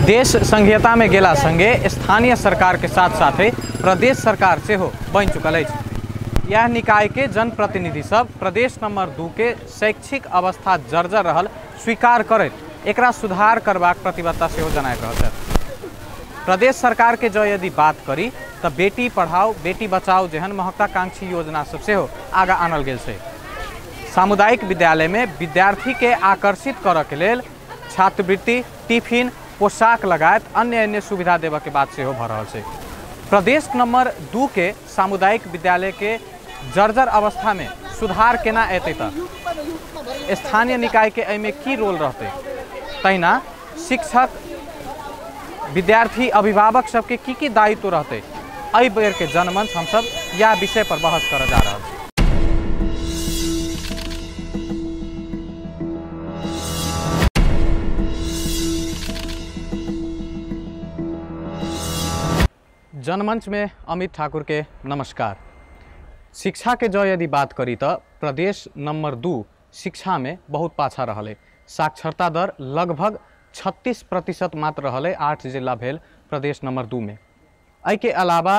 देश संघीयता में गेला संगे स्थानीय सरकार के साथ साथे प्रदेश सरकार सेहो बनि चुकल अछि। यह निकाय के जनप्रतिनिधि सब प्रदेश नंबर 2 के शैक्षिक अवस्था जर्जर रहल स्वीकार करैत एकरा सुधार करबाक प्रतिबद्धता सेहो जनाबि रहल छथि। प्रदेश सरकार के जँ यदि बात करी तऽ बेटी पढ़ाओ बेटी बचाओ जेहन महत्वाकांक्षी योजना सब सेहो आगाँ आनल गेल छै। सामुदायिक विद्यालय में विद्यार्थी के आकर्षित करऽ के लेल छात्रवृत्ति, टिफिन, पोशाक लगायत अन्य अन्य सुविधा देबऽ के बात सेहो भऽ रहल छै। प्रदेश नंबर 2 के सामुदायिक विद्यालय के जर्जर अवस्था में सुधार केना एतै तऽ स्थानीय निकाय के एहिमे की रोल रहतै, तहिना शिक्षक, विद्यार्थी, अभिभावक सबके की की दायित्व रहतै, एहि बेर के जनमंच हमसब यह विषय पर बहस करऽ जा रहल छी। जनमंच में अमित ठाकुर के नमस्कार। शिक्षा के जो यदि बात करी तो प्रदेश नंबर 2 शिक्षा में बहुत पाछा रहल है। साक्षरता दर लगभग 36% मात्र रहल है 8 जिला भेल प्रदेश नंबर 2 में। एहिके अलावा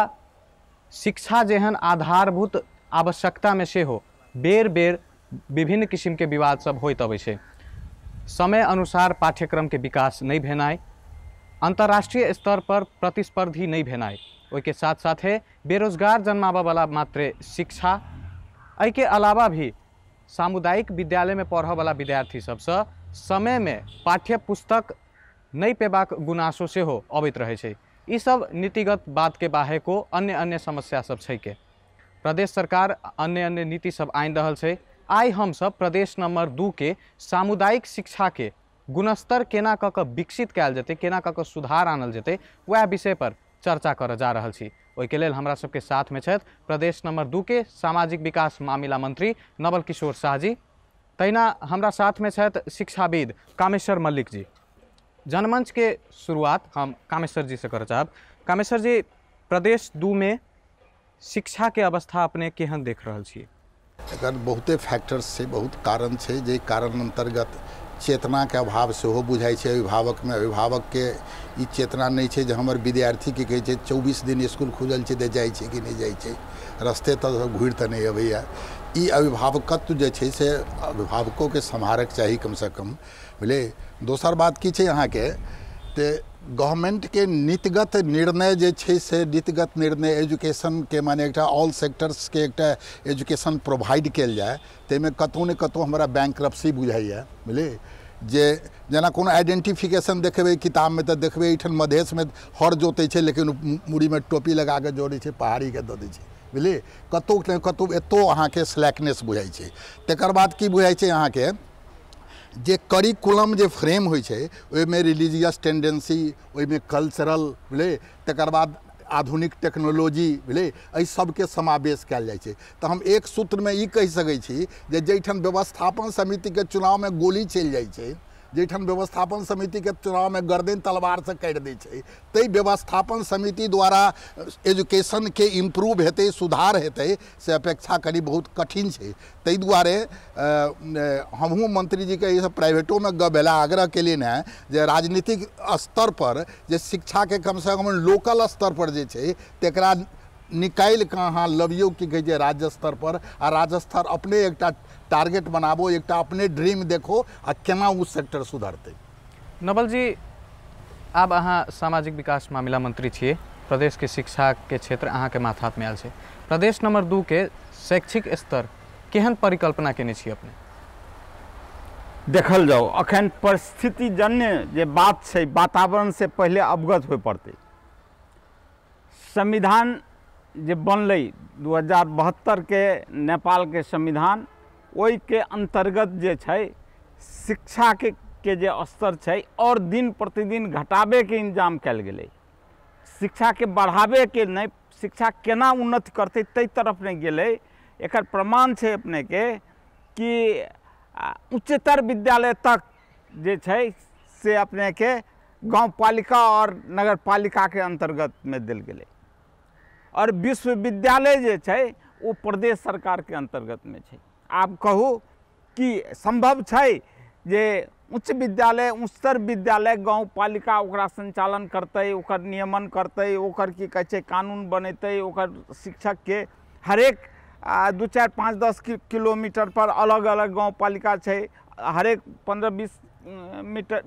शिक्षा जेहन आधारभूत आवश्यकता में सेहो बेर बेर विभिन्न किस्म के विवाद सब होइत अबै छै। समय अनुसार पाठ्यक्रम के विकास नहीं भेनाइ, अंतर्राष्ट्रीय स्तर पर प्रतिस्पर्धी नहीं भेनाइ, ओहिके साथ साथे बेरोजगार जन्माबऽवला मात्रे शिक्षा, एहिके अलावा भी सामुदायिक विद्यालय में पढ़ऽवला विद्यार्थी सबसँ समय में पाठ्य पुस्तक नहीं पेबाक गुनासो सेहो अबैत रहै छै। ई सब नीतिगत बात के बाहेको अन्य अन्य समस्या सब छै के प्रदेश सरकार अन्य अन्य नीति सब आनि रहल छै। आइ हमसब प्रदेश नंबर 2 के सामुदायिक शिक्षा के गुणस्तर केना कऽ कऽ विकसित कयल जेतै, केना कऽ कऽ सुधार आनल जेतै, वएह विषय पर चर्चा करऽ जा रहल छी। ओहिके लेल हमरा सबके साथमे छथि प्रदेश नंबर 2 के सामाजिक विकास मामिला मंत्री नवल किशोर शाह जी, तहिना हमरा साथमे छथि शिक्षाविद कामेश्वर मल्लिक जी। जनमंच के शुरुआत हम कामेश्वर जी से करऽ चाहब। कामेश्वर जी, प्रदेश 2 में शिक्षा के अवस्था अपने केहन देख रहल छी? एकर बहुते फैक्टर्स छै, बहुत कारण छै, जे कारण अन्तर्गत चेतनाके अभाव सेहो बुझाइ छै अभिभावकमे। अभिभावकके ई चेतना नहि छै जे हमर विद्यार्थीके कहै छै 24 दिन इसकुल खुजल छै तऽ जाइ छै कि नहि जाइ छै, रस्ते तऽ घुरि तऽ नहि अबैए। ई अभिभावकत्व जे छै से अभिभावकोके सम्हारक चाही कमसँ कम, बुझलियै। दोसर बात की छै अहाँके, तऽ गवर्नमेंटके नीतिगत निर्णय जे छै से नीतिगत निर्णय एजुकेशनके माने एकटा ऑल सेक्टर्सके एकटा एजुकेशन प्रोवाइड कयल जाय, ताहिमे कतहु ने कतहु हमरा बैंक्रप्सी बुझाइए, बुझलियै। जे जेना कोनो आइडेंटिफिकेशन देखबै किताबमे तऽ देखबै एहिठाम मधेशमे हर जोतै छै लेकिन मूड़ीमे टोपी लगाकऽ जोड़ै छै, पहाड़ीके दऽ दै छै, बुझलियै। कतहु ने कतहु एतहु अहाँके स्लैकनेस बुझाइ छै। तकर बाद की बुझाइ छै अहाँके, जे करिकुलम जे फ्रेम होइ छै ओहिमे रिलीजियस टेंडेंसी, ओहिमे कल्चरल, बुझलियै, तकर बाद आधुनिक टेक्नोलॉजी, बुझलियै, एहि सबके समावेश कयल जाइ छै। तऽ हम एक सूत्रमे ई कहि सकै छी जे जाहिठाम व्यवस्थापन समितिके चुनावमे गोली चलि जाइ छै, जाहिठाम व्यवस्थापन समितिके चुनावमे गर्दन तलवारसँ काटि दै छै, ताहि व्यवस्थापन समिति द्वारा एजुकेशनके इम्प्रूव हेतै, सुधार हेतै, से अपेक्षा करी बहुत कठिन छै। ताहि दुआरे हमहूँ मंत्रीजीके ई सब प्राइवेटोमे गप भेला, आग्रह केलियनि हेँ जे राजनीतिक स्तर पर जे शिक्षाके कमसँ कम लोकल स्तर पर जे छै तकरा निकालि कऽ अहाँ लबियौ की कहै छै राज्य स्तर पर, आ राज्य स्तर अपने एकटा टारगेट बनाबो, एकटा अपने ड्रीम देखो आ केना ओ सेक्टर सुधरतै। नवल जी, आब अहाँ सामाजिक विकास मामिला मंत्री छियै, प्रदेश के शिक्षा के क्षेत्र अहाँके माथामे आयल छै। प्रदेश नंबर 2 के शैक्षिक स्तर केहन परिकल्पना केने छी अपने? देखल जाओ, अखन परिस्थितिजन्य जे बात छै वातावरण से पहिले अवगत होय पड़तै। संविधान जे बनलै 2072 के नेपाल के संविधान, ओहिके अंतर्गत जे छै शिक्षा के जे स्तर छै और दिन प्रतिदिन घटाबेके इंतजाम कयल गेलै। शिक्षाके बढ़ाबेके नहि, शिक्षा केना उन्नति करतै ताहि तरफ नहि गेलै। एकर प्रमाण छै अपनेके कि उच्चतर विद्यालय तक जे छै से अपनेके गाँवपालिका और नगरपालिकाके अन्तर्गतमे देल गेलै, और विश्वविद्यालय जे छै ओ प्रदेश सरकारके अन्तर्गतमे छै। आब कहू कि सम्भव छै जे उच्च विद्यालय, उच्चतर विद्यालय गाउँपालिका ओकरा सञ्चालन करतै, ओकर नियमन करतै, ओकर की कहै छै कानून बनेतै, ओकर शिक्षकके हरेक 2 4 5 10 किलोमीटर पर अलग अलग गाउँपालिका छै, हरेक 15-20 मीटर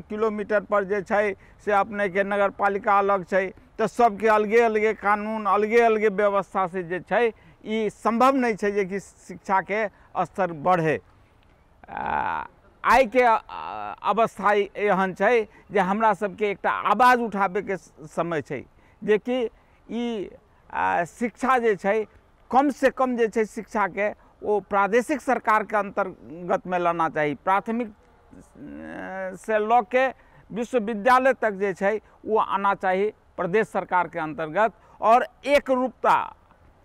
किलोमीटर पर जे छै से अपनेके नगरपालिका अलग छै। तऽ सबके अलगे अलगे कानून, अलगे अलगे व्यवस्था से जे छै ई सम्भव नहि छै जे कि शिक्षाके स्तर बढ़े। आइके अवस्था एहन छै जे हमरा सबके एकटा आवाज उठाबैके समय छै जेकि ई शिक्षा जे छै कम से कम जे छै शिक्षाके ओ प्रादेशिक सरकारके अन्तर्गतमे लाना चाही। प्राथमिक से लऽ के विश्वविद्यालय तक जे छै ओ आना चाही प्रदेश सरकारके अन्तर्गत। और एक रूपता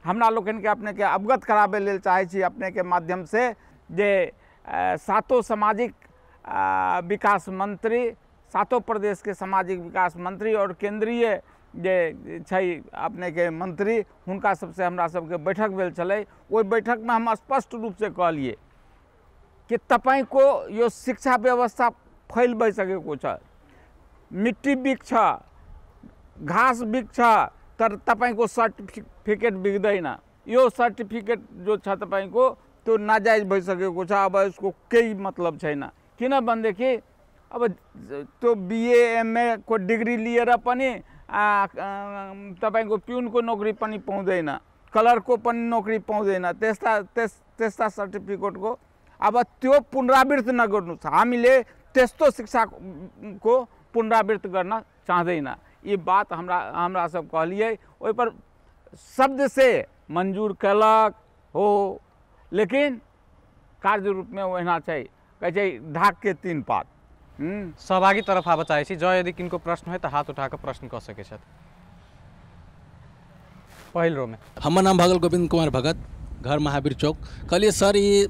हमरा लोकनिके अपनेके अवगत कराबै लेल चाहै छी अपनेके माध्यमसँ जे सातो सामाजिक विकास मंत्री, सातो प्रदेशके सामाजिक विकास मंत्री और केंद्रीय जे छै अपनेके मंत्री, हुनका सबसे हमरा सबके बैठक भेल छलै। ओहि बैठकमे हम स्पष्ट रूपसँ कहलियै कि तपाईँको यो शिक्षा व्यवस्था फैल भइसकेको छ, मिट्टी बिक्छ, घास बिक्छ, तर तपाईँको सर्टिफिकेट बिक्दैन। यो सर्टिफिकेट जो छ तपाईँको त्यो नाजायज भइसकेको छ, अब यसको केही मतलब छैन। किनभनेदेखि अब त्यो बिए एमए को डिग्री लिएर पनि तपाईँको प्युनको नोकरी पनि पाउँदैन, क्लर्कको पनि नोकरी पाउँदैन, त्यस्ता त्यस्ता सर्टिफिकेटको अब त्यो पुनरावृत्त नगर्नु छ। हामीले त्यस्तो शिक्षाको पुनरावृत्त गर्न चाहँदैन। ई बात हमरा हमरा सब कहलियै, ओहिपर शब्द से मंजूर कयलक हो, लेकिन कार्य रूपमे ओहिना छै, कहै छै ढाकके 3 पात। सहभागी तरफ आबऽ चाहै छी, जँ यदि किनको प्रश्न होइ तऽ हाथ उठा कऽ प्रश्न कऽ सकै छथि। पहिल रोमे हमर नाम भगल गोविंद कुमार भगत, घर महावीर चौक। कहलिए सर, ई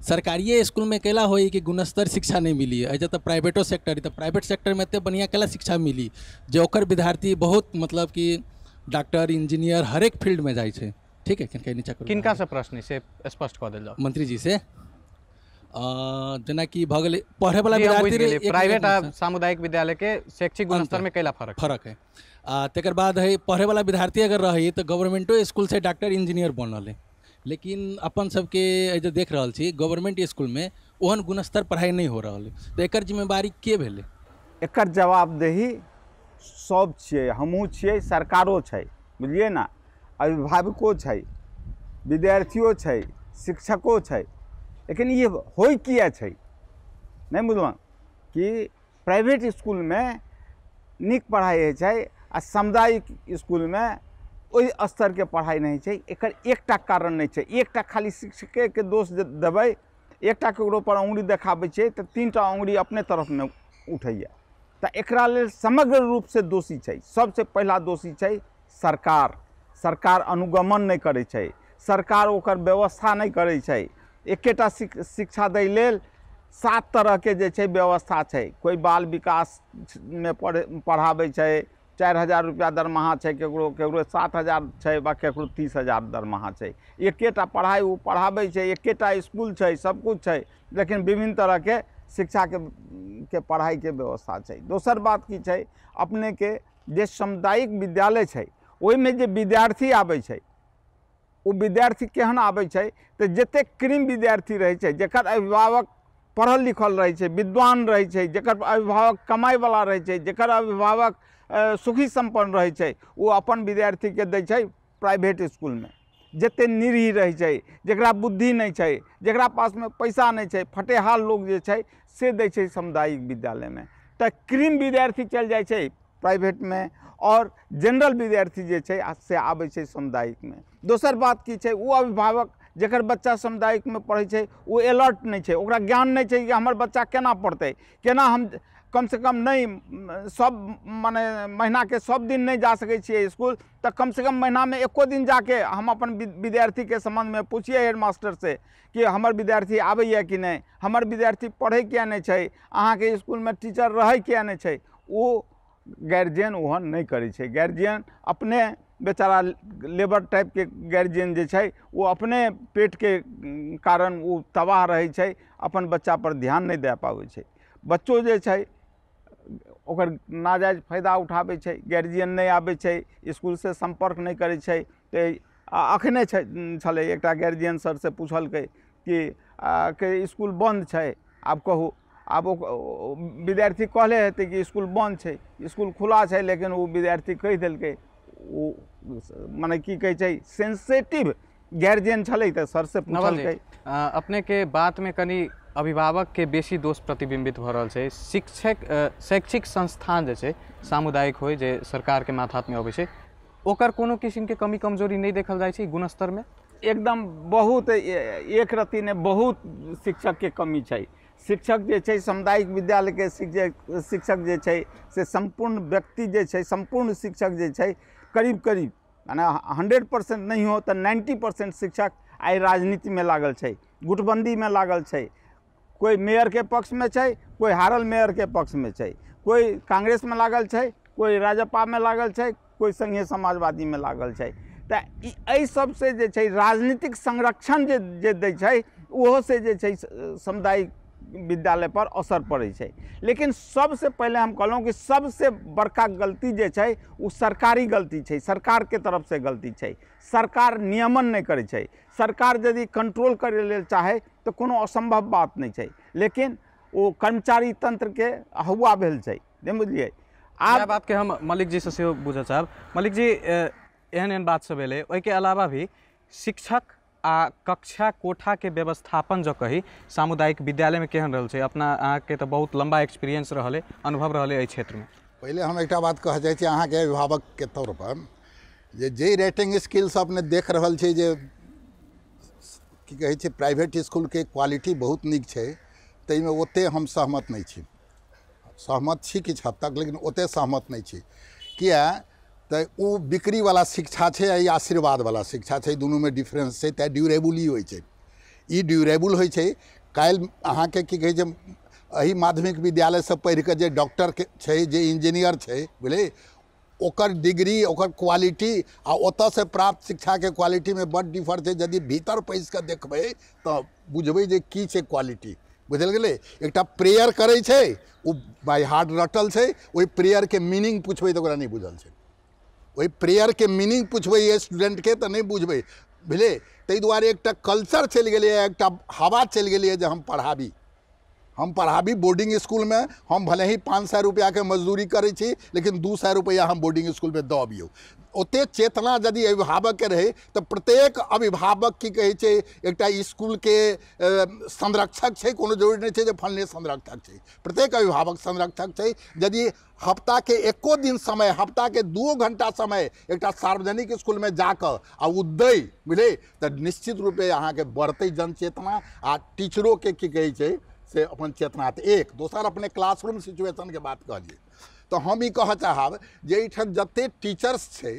सरकारिए स्कूलमे कैला होई कि गुणस्तर शिक्षा नहीं मिली? एहिजे तऽ प्राइवेटो सेक्टर, तऽ प्राइवेट सेक्टरमे एते बढ़िआँ कैला शिक्षा मिली जे ओकर विद्यार्थी बहुत मतलब कि डॉक्टर इंजीनियर हरेक फील्डमे जाइ छै। ठीक है, नीचा करू। किनका से प्रश्न से स्पष्ट कऽ देल जाउ? मंत्री जी से। जेनाकि भऽ गेलै पढ़ैवला विद्यार्थी, प्राइवेट आ सामुदायिक विद्यालय के शैक्षिक गुणस्तर में कैला फरक फरक है। आ तकर बाद है पढ़ैवला विद्यार्थी अगर रही तऽ गवर्नमेंटो स्कूल से डॉक्टर इंजीनियर बनल है, लेकिन अपन सबके जे देख रहल छी गवर्नमेंट स्कूलमे ओहन गुणस्तर पढ़ाइ नहि हो रहल है, तऽ एकर जिम्मेवारी के भेलै? एकर जवाबदेही सब छियै, हमहूँ छियै, सरकारो छै, बुझलियै ने, अभिभावको छै, विद्यार्थियो छै, शिक्षको छै। लेकिन ये होइ किया छै नहि बुझलहुँ कि प्राइवेट स्कूलमे नीक पढ़ाइ होइ छै आ सामुदायिक स्कूलमे ओहि स्तरके पढ़ाइ नहि छै। एकर एकटा कारण नहि छै, एकटा खाली शिक्षकेके दोष देबै, एकटा ककरो पर अङ्गुरी देखाबै छियै तऽ 3टा अङ्गुरी अपने तरफमे उठैया। तऽ एकरा लेल समग्र रूपसँ दोषी छै। सबसँ पहिला दोषी छै सरकार। सरकार अनुगमन नहि करै छै, सरकार ओकर व्यवस्था नहि करै छै। एकेटा शिक्षा दै लेल 7 तरहके जे छै व्यवस्था छै। कोइ बाल विकासमे पढ़ाबै छै, 4000 रुपया दरमाहा छै केकरो, केकरो 7000 छै बा केकरो 30,000 दरमाहा छै। एकेटा पढ़ाइ ओ पढ़ाबै छै, एकेटा स्कूल छै, सब कुछ छै, लेकिन विभिन्न तरहके शिक्षाके के पढ़ाइके व्यवस्था छै। दोसर बात की छै, अपनेके जे सामुदायिक विद्यालय छै ओहिमे जे विद्यार्थी आबै छै ओ विद्यार्थी केहन आबै छै तऽ जतेक क्रीम विद्यार्थी रहै छै, जकर अभिभावक पढ़ल लिखल रहै छै, विद्वान रहै छै, जकर अभिभावक कमाइवला रहै छै, जकर अभिभावक सुखी सम्पन्न रहै छै, ओ अपन विद्यार्थीके दै छै प्राइवेट स्कूलमे। जतेक निरीह रहै छै, जकरा बुद्धि नहि छै, जकरा पासमे पैसा नहि छै, फटेहाल लोक जे छै से दै छै सामुदायिक विद्यालयमे। तऽ क्रीम विद्यार्थी चलि जाइ छै प्राइवेटमे और जनरल विद्यार्थी जे छै से आबै छै सामुदायिकमे। दोसर बात की छै, ओ अभिभावक जकर बच्चा सामुदायिकमे पढ़ै छै ओ अलर्ट नहि छै, ओकरा ज्ञान नहि छै कि हमर बच्चा केना पढ़तै, केना हम कमसँ कम नहि सब मने महीनाके सब दिन नहि जा सकै छियै स्कूल, तऽ कमसँ कम महीनामे एको दिन जाके हम अपन विद्यार्थीके सम्बन्धमे पुछिए हेडमास्टरसँ कि हमर विद्यार्थी आबैए कि नहि, हमर विद्यार्थी पढ़ै किया नहि छै, अहाँके स्कूलमे टीचर रहै किया नहि छै। ओ गार्जियन ओहन नहि करै छै। गार्जियन अपने बेचारा लेबर टाइपके गार्जियन जे छै ओ अपने पेटके कारण ओ तबाह रहै छै, अपन बच्चापर ध्यान नहि दए पाबै छै। बच्चो जे छै ओकर नाजायज फायदा उठाबै छै, गार्जियन नहि आबै छै, इसकुलसँ सम्पर्क नहि करै छै। तऽ अखने छलै एकटा गार्जियन सरसँ पुछलकै कि के इसकुल बन्द छै, आब कहू। आब ओ विद्यार्थी कहले हेतै कि इसकुल बन्द छै, इसकुल खुला छै, लेकिन ओ विद्यार्थी कहि देलकै, ओ मने की कहै छै सेंसिटिव गार्जियन छलै तऽ सरसँ पुछलकै। अपनेके बातमे कनि अभिभावकके बेसी दोष प्रतिबिम्बित भऽ रहल छै। शिक्षक शैक्षिक संस्थान जे छै सामुदायिक होइ जे सरकारके माथातमे अबै छै, ओकर कोनो किसिमके कमी कमजोरी नहि देखल जाइ छै गुणस्तरमे? एकदम बहुत एक रत्ती नहि, बहुत शिक्षकके कमी छै। शिक्षक जे छै सामुदायिक विद्यालयके शिक्षक जे छै से सम्पूर्ण व्यक्ति जे छै, सम्पूर्ण शिक्षक जे छै करीब करीब माने 100% नहि हो तऽ 90% शिक्षक आइ राजनीतिमे लागल छै, गुटबन्दीमे लागल छै। कोइ मेयरके पक्षमे छै, कोइ हारल मेयरके पक्षमे छै, कोइ कांग्रेसमे लागल छै, कोइ राजपामे लागल छै, कोइ संघीय समाजवादीमे लागल छै। तऽ एहि सबसँ जे छै राजनीतिक संरक्षण जे दै छै ओहोसँ जे छै सामुदायिक विद्यालय पर असर पड़ै छै। लेकिन सबसँ पहिले हम कहलहुँ कि सबसँ बड़का गलती जे छै ओ सरकारी गलती छै, सरकारके तरफसँ गलती छै। सरकार नियमन नहि करै छै। सरकार यदि कंट्रोल करै लेल चाहे तऽ कोनो असम्भव बात नहि छै, लेकिन ओ कर्मचारी तंत्रके हवा भेल छै, नहि बुझलियै। आब बातके हम मलिक जी से सेहो बुझऽ चाहब। मलिक जी, एहन एहन बात सब एलै, ओहिके अलावा भी शिक्षक आ कक्षा कोठाके व्यवस्थापन जो कही सामुदायिक विद्यालयमे केहन रहल छै? अपना अहाँके तऽ बहुत लम्बा एक्सपीरियंस रहलै, अनुभव रहलै एहि क्षेत्रमे। पहिले हम एकटा बात कहऽ चाहै छी अहाँके अभिभावकके तौर पर जे रेटिंग स्किल्स अपने देख रहल छै जे की कहै छै प्राइवेट इसकुलके क्वालिटी बहुत नीक छै, ताहिमे ओतेक हम सहमत नहि छी। सहमत छी किछु हद तक, लेकिन ओतेक सहमत नहि छी। किया तऽ ओ बिक्रीवला शिक्षा छै आ ई आशीर्वादवला शिक्षा छै, दुनूमे डिफरेंस छै। तेँ ड्यूरेबल ई होइ छै, ई ड्यूरेबल होइ छै। काल्हि अहाँके की कहै छै एहि माध्यमिक विद्यालयसँ पढ़िकऽ जे डॉक्टरके छै, जे इंजीनियर छै, बुझलियै, ओकर डिग्री, ओकर क्वालिटी आ ओतऽसँ प्राप्त शिक्षाके क्वालिटीमे बड डिफर छै। यदि भीतर पैसि कऽ देखबै तऽ बुझबै जे की छै क्वालिटी, बुझल गेलै। एकटा प्रेयर करै छै, ओ बाइ हार्ट रटल छै, ओहि प्रेयरके मीनिंग पुछबै तऽ ओकरा नहि बुझल छै। ओहि प्रेयरके मीनिंग पुछबै स्टूडेंटके तऽ नहि बुझबै, बुझलियै। ताहि दुआरे एकटा कल्चर चलि गेलैए, एकटा हवा चलि गेलैए जे हम पढ़ाबी बोर्डिंग इसकुलमे, हम भले ही 500 रुपैआके मजदूरी करै छी, लेकिन 200 रुपैआ हम बोर्डिंग इसकुलमे दऽ अबियौ। ओतेक चेतना यदि अभिभावकके रहै तऽ प्रत्येक अभिभावक की कहै छै एकटा इसकुलके संरक्षक छै। कोनो जरूरी नहि छै जे फलने संरक्षक छै, प्रत्येक अभिभावक संरक्षक छै। यदि हफ्ताके एको दिन समय, हफ्ताके 2 घंटा समय एकटा सार्वजनिक इसकुलमे जाकऽ आ ओ दै, बुझलियै, तऽ निश्चित रूपे अहाँके बढ़तै जनचेतना आ टीचरोके की कहै छै से अपन चेतना। एक दोसर अपने क्लासरूम सिचुएशनके बात कहलियै तऽ हम ई कहऽ चाहब जे एहिठाम जतेक टीचर्स छै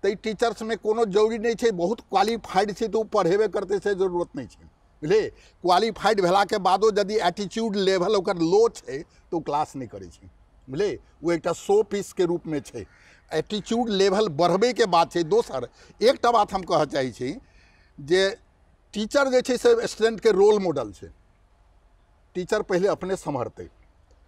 ताहि टीचर्समे कोनो जरूरी नहि छै बहुत क्वालिफाइड छै तऽ ओ पढ़ेबे करतै से जरूरत नहि छै, बुझलियै। क्वालिफाइड भेलाके बादो यदि एटीट्यूड लेवल ओकर लो छै तऽ ओ क्लास नहि करै छै, बुझलियै। ओ एकटा शो पीसके रूपमे छै, एटीट्यूड लेवल बढ़बैके बात छै। दोसर एकटा बात हम कहऽ चाहै छी जे टीचर जे छै से स्टूडेंटके रोल मॉडल छै। टीचर पहिले अपने सम्हरतै,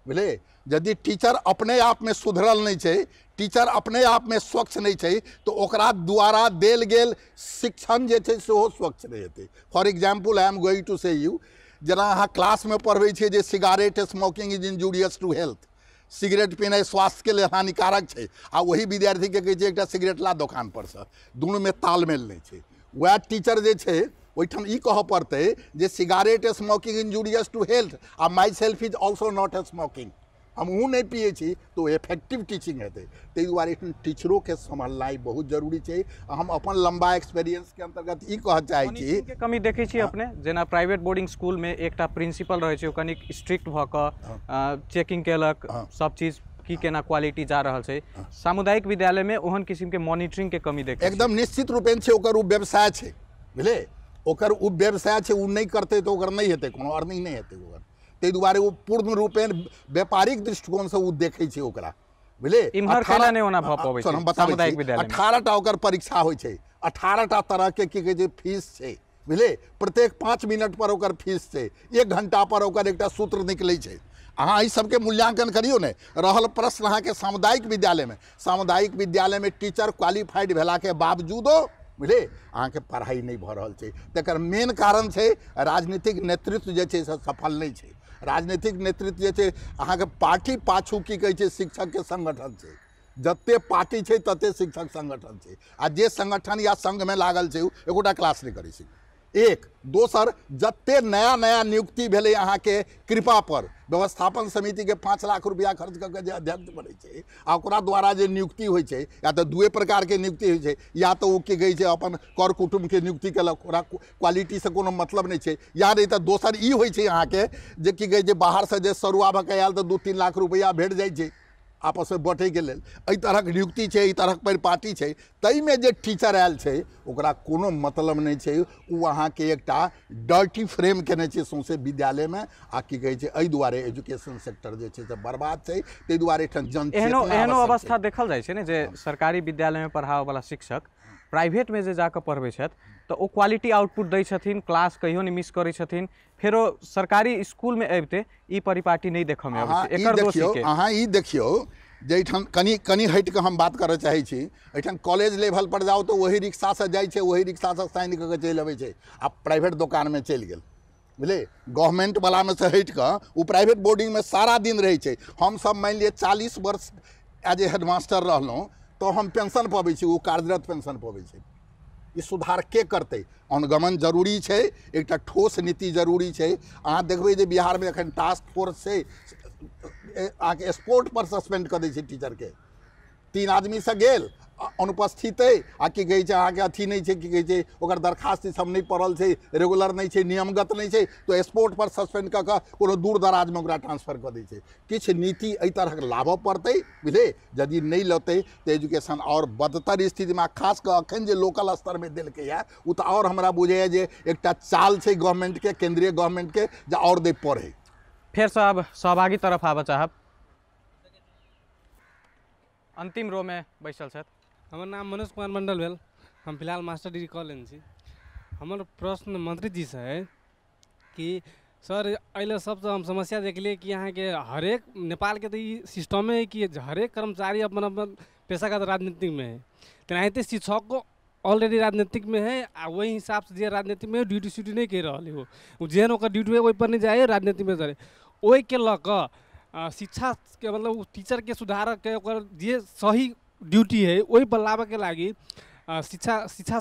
बुझलियै। यदि टीचर अपने आपमे सुधरल नहि छै, टीचर अपने आपमे स्वच्छ नहि छै, तऽ ओकरा द्वारा देल गेल शिक्षण जे छै सेहो स्वच्छ नहि हेतै। For example I am going to say you, जेना अहाँ क्लासमे पढ़बै छियै जे cigarette smoking is injurious to health, cigarette पीनाइ स्वास्थ्यके लेल हानिकारक छै, आ वही विद्यार्थीके कहै छै एकटा सिगरेट ला दोकानपरसँ, दुनूमे तालमेल नहि छै। वएह टीचर जे छै ओहिठाम ई कहऽ पड़तै जे cigarette smoking injurious to health आ myself is also not a smoking, हमहूँ नहि पियै छी, तऽ ओ इफेक्टिव टीचिंग हेतै। ताहि दुआरे एहिठाम टीचरोके सम्हालनाइ बहुत जरूरी छै। हम अपन लम्बा एक्सपीरियंसके अन्तर्गत ई कहऽ चाहै छी, कमी देखै छी अपने जेना प्राइवेट बोर्डिंग स्कूलमे एकटा प्रिंसिपल रहै छै, ओ कनिक स्ट्रिक्ट भऽ कऽ चेकिंग केलक सब चीज की केना क्वालिटी जा रहल छै। सामुदायिक विद्यालयमे ओहन किसिमके मॉनिटरिंगके कमी देखै एकदम निश्चित रूपेण छै। ओकर ओ व्यवसाय छै, बुझलियै, ओकर ओ व्यवसाय छै, ओ नहि करतै तऽ ओकर नहि हेतै, कोनो अर्निंग नहि हेतै ओकर। ताहि दुआरे ओ पूर्ण रूपेण व्यापारिक दृष्टिकोणसँ ओ देखै छै ओकरा, बुझलियै? इम्हर केना नहि ओना भऽ पबै छै सामुदायिक विद्यालय? 18टा ओकर परीक्षा होइ छै, 18टा तरहके की कहै छै फीस छै, बुझलियै? प्रत्येक 5 मिनट पर ओकर फीस छै, 1 घंटा पर ओकर एकटा सूत्र निकलै छै। अहाँ एहि सबके मूल्यांकन करियौ ने। रहल प्रश्न अहाँके सामुदायिक विद्यालयमे, सामुदायिक विद्यालयमे टीचर क्वालिफाइड भेलाके बावजूदो, बुझलियै, अहाँके पढ़ाइ नहि भऽ रहल छै। तकर मेन कारण छै राजनीतिक नेतृत्व जे छै से सफल नहि छै। राजनीतिक नेतृत्व जे छै अहाँके पार्टी पाछू की कहै छै शिक्षकके संगठन छै, जते पार्टी छै तते शिक्षक संगठन छै, आ जे संगठन या संघमे लागल छै ओ एकोटा क्लास नहि करै छै। एक दोसर, जते नया नया नियुक्ति भेलै अहाँके कृपा पर, व्यवस्थापन समितिके 5 लाख रुपया खर्च कऽ के जे अध्यक्ष बनै छै आ ओकरा द्वारा जे नियुक्ति होइ छै, या तऽ दुए प्रकारके नियुक्ति होइ छै, या तऽ ओ की कहै छै अपन कर कुटुम्बके नियुक्ति केलक, ओकरा क्वालिटीसँ कोनो मतलब नहि छै, या नहि तऽ दोसर ई होइ छै अहाँके जे की कहै छै बाहरसँ जे सरुआ भऽ कऽ आयल तऽ 2-3 लाख रुपया भेट जाइ छै आपसमे बँटैके लेल। एहि तरहक नियुक्ति छै, एहि तरहक परिपाटी छै। ताहिमे जे टीचर आयल छै ओकरा कोनो मतलब नहि छै, ओ अहाँके एकटा डर्टी फ्रेम केने छै सौँसे विद्यालयमे, आ की कहै छै एहि दुआरे एजुकेशन सेक्टर जे छै से बर्बाद छै। ताहि दुआरे एहिठाम जनचेतना एहनो अवस्था देखल जाइ छै ने जे सरकारी विद्यालयमे पढ़ाबैवला शिक्षक प्राइवेटमे जे जाकऽ पढ़बै छथि तऽ ओ क्वालिटी आउटपुट दै छथिन, क्लास कहियो नहि मिस करै छथिन। फेरो सरकारी स्कूलमे अबिते ई परिपाटी नहि देखऽमे अबै छै। एकर दोषी के? अहाँ ई देखियौ जे एहिठाम कनि कनि हटि कऽ हम बात करऽ चाहै छी। एहिठाम कॉलेज लेवल पर जाउ तऽ वही रिक्शासँ जाइ छै, वही रिक्शासँ साइन कऽ के चलि अबै छै, आ प्राइवेट दोकानमे चलि गेल, बुझलियै? गवर्नमेंटवलामे से हटि कऽ ओ प्राइवेट बोर्डिंगमे सारा दिन रहै छै। हमसब मानि लिअ 40 वर्ष एज ए हेडमास्टर रहलहुँ तऽ हम पेंशन पबै छी, ओ कार्यरत पेंशन पबै छै। ई सुधार के करतै? अनुगमन जरूरी छै, एकटा ठोस नीति जरूरी छै। अहाँ देखबै जे बिहारमे एखन टास्क फोर्स छै, अहाँके स्पोर्ट पर सस्पेंड कऽ दै छै टीचरके। 3 आदमीसँ गेल अनुपस्थित अइ आ की कहै छै अहाँके अथी नहि छै, की कहै छै ओकर दरखास्त सब नहि पड़ल छै, रेगुलर नहि छै, नियमगत नहि छै, तऽ स्पोर्ट पर सस्पेंड कऽ कऽ कोनो दूर दराजमे ओकरा ट्रांसफर कऽ दै छै। किछु नीति एहि तरहक लाबऽ पड़तै, बुझलियै? यदि नहि लतै तऽ एजुकेशन आओर बदतर स्थितिमे, खास कऽ एखन जे लोकल स्तरमे देलकैए ओ तऽ आओर हमरा बुझैए जे एकटा चाल छै गवर्नमेंटके, केंद्रीय गवर्नमेंटके, जे आओर दै पढ़ै। फेरसँ अब सहभागी तरफ आबऽ चाहब। अंतिम रो में बैसल छथि। हमर नाम मनोज कुमार मंडल भेल, हम फिलहाल मास्टर डिग्री कऽ लेने छी। हमर प्रश्न मंत्री जी से है कि सर एहि सबसँ हम समस्या देखलियै कि अहाँके हरेक नेपालके तऽ ई सिस्टमे है कि हरेक कर्मचारी अपन अपन पेशागत राजनीतिमे है, तेनाहिते शिक्षको ऑलरेडी राजनीतिकमे है, आ वही हिसाबसँ जे राजनीतिमे ड्यूटी स्यूटी नहि करि रहल है, ओ जेहन ओकर ड्यूटी है ओहिपर नहि जाइ, राजनीतिमे जाइ। ओहिके लऽ कऽ शिक्षाके मतलब टीचरके सुधारके ओकर जे सही ड्यूटी है ओहि पर लाबऽके लागि शिक्षा शिक्षा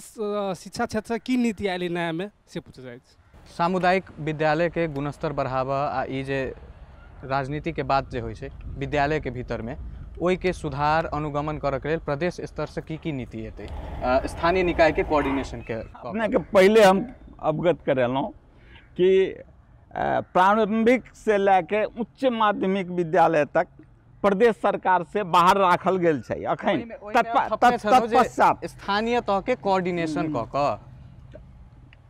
शिक्षा क्षेत्रसँ की नीति आयल नयामे से पूछऽ चाहै छी। सामुदायिक विद्यालयके गुणस्तर बढ़ाबऽ आ ई जे राजनीतिके बात जे होइ छै विद्यालयके भीतरमे, ओहिके सुधार अनुगमन करऽके लेल प्रदेश स्तरसँ की की नीति एतै, स्थानीय निकायके कोऑर्डिनेशनके? अपनेके पहिले हम अवगत करेलहुँ कि प्रारंभिक से लए के उच्च माध्यमिक विद्यालय तक प्रदेश सरकार से बाहर राखल गेल छै अखन। तत्पश्चात स्थानीय तहके कोऑर्डिनेशन कऽ कऽ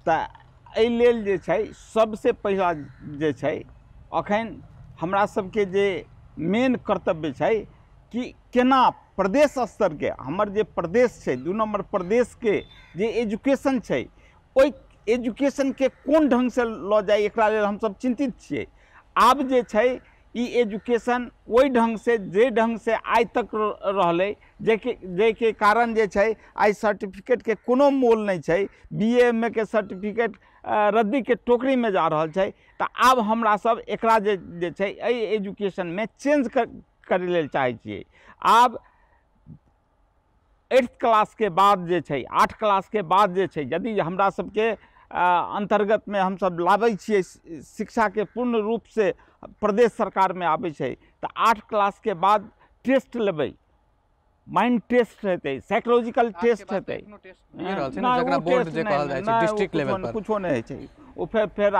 तऽ एहि लेल जे छै सबसे पहिला जे छै अखन हमरा सबके जे मेन कर्तव्य छै कि केना प्रदेश स्तरके हमर जे प्रदेश छै 2 नंबर प्रदेशके जे एजुकेशन छै ओहि एजुकेशनके कोन ढङ्गसँ लऽ जाइ, एकरा लेल हमसब चिन्तित छियै। आब जे छै ई एजुकेशन ओहि ढङ्गसँ जे ढङ्गसँ आइ तक रहलै, जाहिके कारण जे छै आइ सर्टिफिकेटके कोनो मोल नहि छै, बी ए एम ए के सर्टिफिकेट रद्दीके टोकरीमे जा रहल छै। तऽ आब हमरा सब एकरा जे जे छै एहि एजुकेशनमे चेंज करै लेल चाहै छियै। आब 8th क्लासके बाद जे छै 8 क्लासके बाद जे छै यदि हमरा सबके अन्तर्गतमे हमसब लाबै छियै शिक्षाके पूर्ण रूपसँ प्रदेश सरकारमे आबै छै तऽ 8 क्लासके बाद टेस्ट लेबै, माइंड टेस्ट हेतै, साइकोलॉजिकल टेस्ट हेतै। कुछो नहि होइ छै, ओ फेर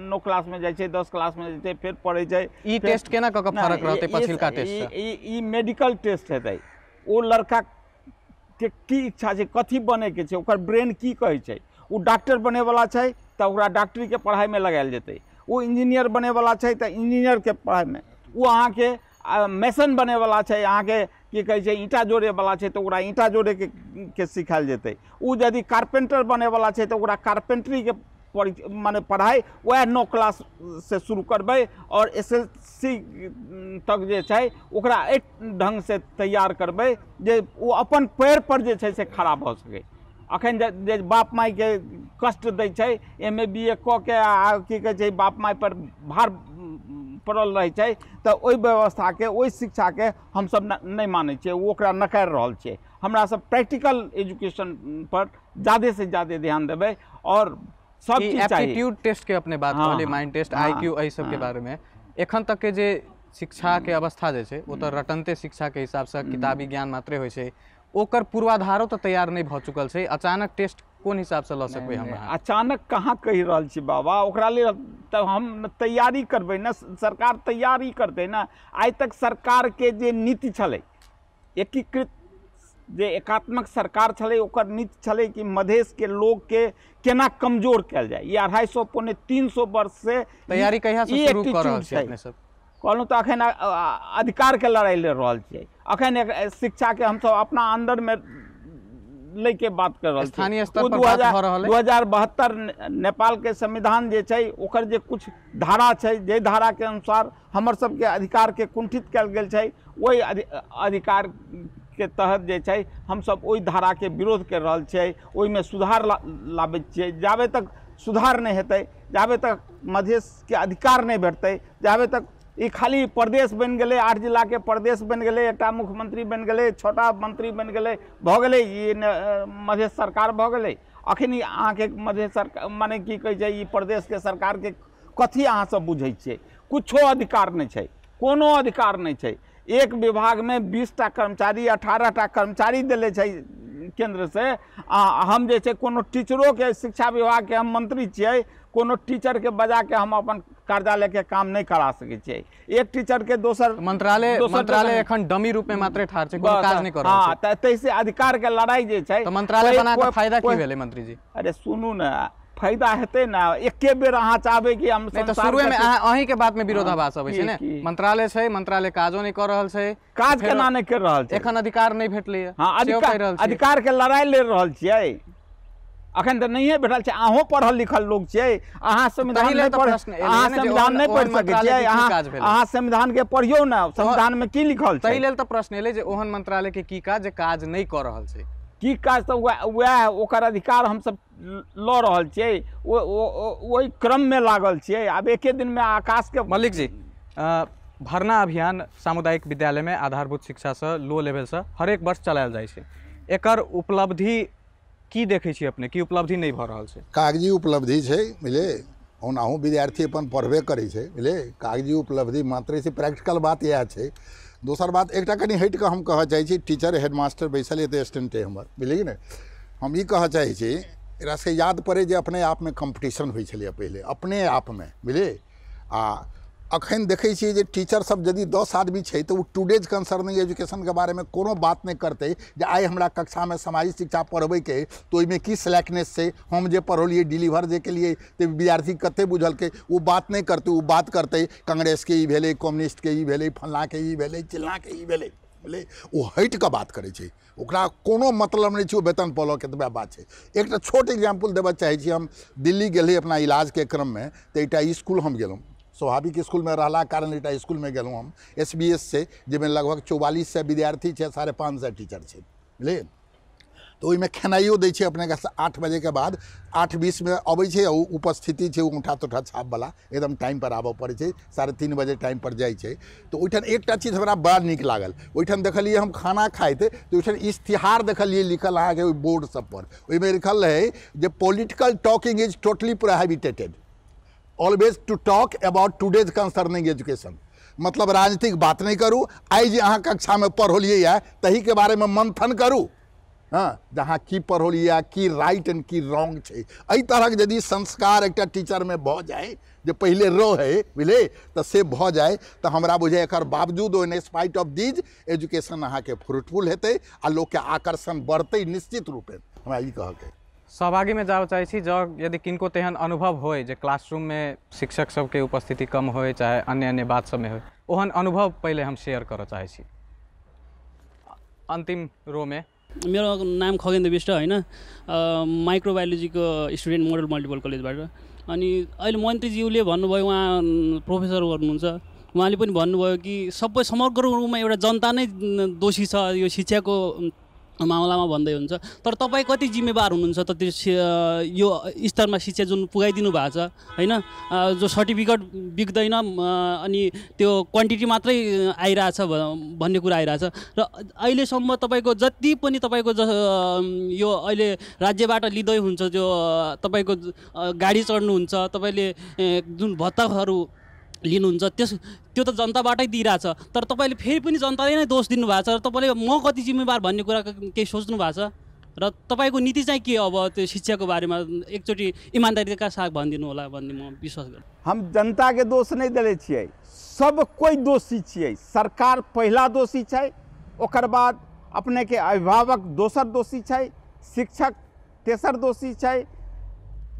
9 क्लासमे जाइ छै, 10 क्लासमे जाइ छै, फेर पढ़ै छै। ई टेस्ट केना कऽ कऽ फरक रहतै पछिलका टेस्ट से? ई मेडिकल टेस्ट हेतै, ओ लड़का के की इच्छा छै, कथी बनैके छै, ओकर ब्रेन की कहै छै। ओ डॉक्टर बनैवला छै तऽ ओकरा डॉक्टरीके पढ़ाइमे लगायल जेतै, ओ इंजीनियर बनैवला छै तऽ इंजीनियरके पढ़ाइमे, ओ अहाँके मेसन बनैवला छै, अहाँके की कहै छै ईंटा जोड़ैवला छै तऽ ओकरा ईंटा जोड़ैके के सिखायल जेतै। ओ यदि कारपेंटर बनैवला छै तऽ ओकरा कारपेंट्रीके माने पढ़ाइ वएह 9 क्लास से शुरू करबै और SLC तक जे छै ओकरा एक ढङ्गसँ तैयार करबै जे ओ अपन पैर पर जे छै से खड़ा भऽ सकै। अखन जे बाप मायके कष्ट दै छै, MA BA कऽ के आ की कहै छै बाप माय पर भार पड़ल रहै छै, तऽ ओहि व्यवस्थाके ओहि शिक्षाके हमसब नहि मानै छियै, ओ ओकरा नकारि रहल छियै। हमरा सब प्रैक्टिकल एजुकेशन पर ज़्यादे से ज़्यादे ध्यान देबै और सब चीज चाहिए। एप्टीट्यूड टेस्ट के अपने बात कहलियै, माइंड टेस्ट, IQ, एहि सब के बारे में एखन तक के जे शिक्षा के अवस्था जे छै ओ तऽ रटन्ते शिक्षा के हिसाब से किताबी ज्ञान मात्रे होइ छै, ओकर पूर्वाधारो तऽ तैयार नहि भऽ चुकल छै। अचानक टेस्ट कोन हिसाब से लऽ सकबै हम? अचानक कहाँ कहि रहल छी बाबा, ओकरा लेल तऽ हम तैयारी करबै ने, सरकार तैयारी करतै ने। आइ तक सरकार के जे नीति छलै, एकीकृत जे एकात्मक सरकार छलै, ओकर नीति छलै कि मधेशके लोकके केना कमजोर कयल जाय। ई 250 275 वर्ष से तैयारी कहिया से शुरू कऽ रहल छी अपने सब? कहलहुँ तऽ अखन अधिकारके लड़ाइ लड़ रहल छियै, अखन शिक्षाके हमसब अपना अन्दरमे लैके बात कर रहल छी। स्थानीय स्तर पर बात भऽ रहल है। 2072 नेपालके संविधान जे छै ओकर जे कुछ धारा छै, जे धाराके अनुसार हमर सबके अधिकारके कुंठित कयल गेल छै, ओहि अधिकार के तहत जे छै हमसब ओहि धाराके विरोध कर रहल छियै, ओहिमे सुधार लाबै छियै। जाबे तक सुधार नहि हेतै, जाबे तक मधेशके अधिकार नहि भेटतै, जाबे तक ई खाली प्रदेश बनि गेलै, 8 जिलाके प्रदेश बनि गेलै, एकटा मुख्यमंत्री बनि गेलै, 6टा मंत्री बनि गेलै, भऽ गेलै ई मधेश सरकार भऽ गेलै। अखन अहाँके मधेश सरकार माने की कहै छै ई प्रदेशके सरकारके कथी अहाँ सब बुझै छियै? कुछो अधिकार नहि छै, कोनो अधिकार नहि छै। एक विभागमे 20टा कर्मचारी 18टा कर्मचारी देले छै केंद्र से, आ हम जे छै कोनो टीचरोके, शिक्षा विभागके हम मंत्री छियै, कोनो टीचरके बजाके हम अपन कार्यालयके काम नहि करा सकै छियै। एक टीचरके दोसर मंत्रालय एखन डमी रूपमे मात्रे ठाढ़ छै, कोनो काज नहि कर रहल छै। हाँ, तऽ ताहिसँ अधिकारके लड़ाइ जे छै, तऽ मंत्रालय बना कऽ फायदा की भेलै मंत्री जी? अरे सुनू ने, फायदा हेतै ने। एके बेर अहाँ चाहबै कि हम नहि तऽ शुरुएमे अहीं के बात में विरोधाभास अबै छै ने। मंत्रालय छै, मंत्रालय काजो नहि कऽ रहल छै। काज केना नहि कर रहल छै? एखन अधिकार नहि भेटलै। हाँ, अधिकार के लड़ाइ लड़ रहल छियै, अखन तऽ नहिए भेटल छै। अहूँ पढ़ल लिखल लोक छियै, अहाँ संविधान नहि पढ़, अहाँ संविधान नहि पढ़ि सकै छियै। अहाँ संविधान के पढ़ियौ ने, संविधान में की लिखल छै? ताहि लेल तऽ प्रश्न एलै जे ओहन मंत्रालय के की काज जे काज नहि कऽ रहल छै? की काज तऽ वएह ओकर अधिकार हमसब लऽ रहल छियै, ओहि क्रममे लागल छियै। आब एके दिनमे आकाशके। मल्लिक जी, भरना अभियान सामुदायिक विद्यालयमे आधारभूत शिक्षासँ लो लेवलसँ हरेक वर्ष चलायल जाइ छै, एकर उपलब्धि की देखै छियै अपने? की उपलब्धि नहि भऽ रहल छै? कागजी उपलब्धि छै, बुझलियै। ओनाहु विद्यार्थी अपन पढ़बे करै छै, बुझलियै। कागजी उपलब्धि मात्र छै, प्रैक्टिकल बात इएह छै। दोसर बात एकटा कनि हटि कऽ हम कहऽ चाहै छी, टीचर हेडमास्टर बैसल एतऽ स्टूडेंट हमर, बुझलियै ने। हम ई कहऽ चाहै छी, एकरा सबके याद पड़ै जे अपने आपमे कम्पटिशन होइ छलैए पहिले, अपने आपमे, बुझलियै। आ अखन देखै छियै जे टीचर सब यदि 10 आदमी छै तऽ ओ टुडेज कंसर्निंग एजुकेशनके बारेमे कोनो बात नहि करतै जे आइ हमरा कक्षामे सामाजिक शिक्षा पढ़बैके तऽ ओहिमे की स्लैकनेस छै, हम जे पढ़ौलियै डिलीवर जे केलियै तऽ विद्यार्थी कते बुझलकै, ओ बात नहि करतै। ओ बात करतै कांग्रेसके ई भेलै, कम्युनिस्टके ई भेलै, फल्लाँके ई भेलै, चिल्लाँके ई भेलै, बुझलियै। ओ हटि कऽ बात करै छै, ओकरा कोनो मतलब नहि छै, ओ वेतन पलक एतबा बात छै। एकटा छोट एग्जाम्पल देबऽ चाहै छी। हम दिल्ली गेलियै अपना इलाजके क्रममे, तऽ एकटा इसकुल हम गेलहुँ, स्वाभाविक इसकुलमे रहलाके कारण एकटा इसकुलमे गेलहुँ हम, SBS छै, जाहिमे लगभग 4400 विद्यार्थी छै, 550 टीचर छै, बुझलियै। तऽ ओहिमे खेनाइयो दै छै अपनेके 8 बजेके बाद, 8:20 अबै छै, ओ उपस्थिति छै औँठा तोठा छापवला, एकदम टाइमपर आबऽ पड़ै छै, 3:30 बजे टाइमपर जाइ छै। तऽ ओहिठाम एकटा चीज हमरा बड़ा नीक लागल, ओहिठाम देखलियै हम खाना खाइत, तऽ ओहिठाम इश्तिहार देखलियै लिखल अहाँके ओहि बोर्ड सबपर, ओहिमे लिखल रहै जे political talking is totally prohibited, always to talk about today's concerning education. मतलब राजनीतिक बात नहि करू, आइ जे अहाँ कक्षामे पढ़ौलियै यऽ तहीके बारेमे मंथन करू, हाँ, जहाँ की पढ़ौलियै, की राइट एंड की रॉन्ग छै। एहि तरहक यदि संस्कार एकटा टीचरमे भऽ जाय, जे पहिले रहै, बुझलियै, तऽ से भऽ जाय, तऽ हमरा बुझाइ एकर बावजूद in spite of these education अहाँके फ्रूटफुल हेतै आ लोकके आकर्षण बढ़तै निश्चित रूपे, हमरा ई कहऽके। सहभागीमे जाबऽ चाहै छी, जँ यदि किनको तेहन अनुभव होय जे क्लासरूममे शिक्षक सबके उपस्थिति कम होय चाहे अन्य अन्य बात सबमे होय, ओहन अनुभव पहिले हम शेयर करऽ चाहै छी। अन्तिम रोमे मेरो नाम खगेन्द्र विष्ट होइन, माइक्रोबायोलोजीको स्टुडेन्ट मोडल मल्टिपल कलेजबाट। अनि अहिले मन्त्रीज्यूले भन्नुभयो, उहाँ प्रोफेसर हुनुहुन्छ, उहाँले पनि भन्नुभयो कि सबै समग्र रूपमा एउटा जनता नै दोषी छ यो शिक्षाको मामलामा भन्दै हुन्छ। तर तपाईँ कति जिम्मेवार हुनुहुन्छ त त्यो यो स्तरमा शिक्षा जुन पुगाइदिनु भएको छ होइन, जो सर्टिफिकेट बिक्दैन अनि त्यो क्वान्टिटी मात्रै आइरहेछ भन्ने कुरा आइरहेछ। र अहिलेसम्म तपाईँको जति पनि तपाईँको यो अहिले राज्यबाट लिँदै हुन्छ, जो तपाईँको गाडी चढ्नुहुन्छ, तपाईँले जुन भत्ताहरू लिनुहुन्छ त्यो त जनताबाटै दिइरहेछ, तर तपाईँले फेरि पनि जनताले नै दोष दिनुभएको छ। र तपाईँले म कति जिम्मेवार भन्ने कुरा केही सोच्नु भएको छ? र तपाईँको नीति चाहिँ के अब त्यो शिक्षाको बारेमा एकचोटि इमान्दारीका साथ भनिदिनु होला भन्ने म विश्वास गर्छु। हम जनताके दोष नहि देले छियै, सब कोइ दोषी छियै। सरकार पहिला दोषी छै, ओकर बाद अपनेके अभिभावक दोसर दोषी छै, शिक्षक तेसर दोषी छै,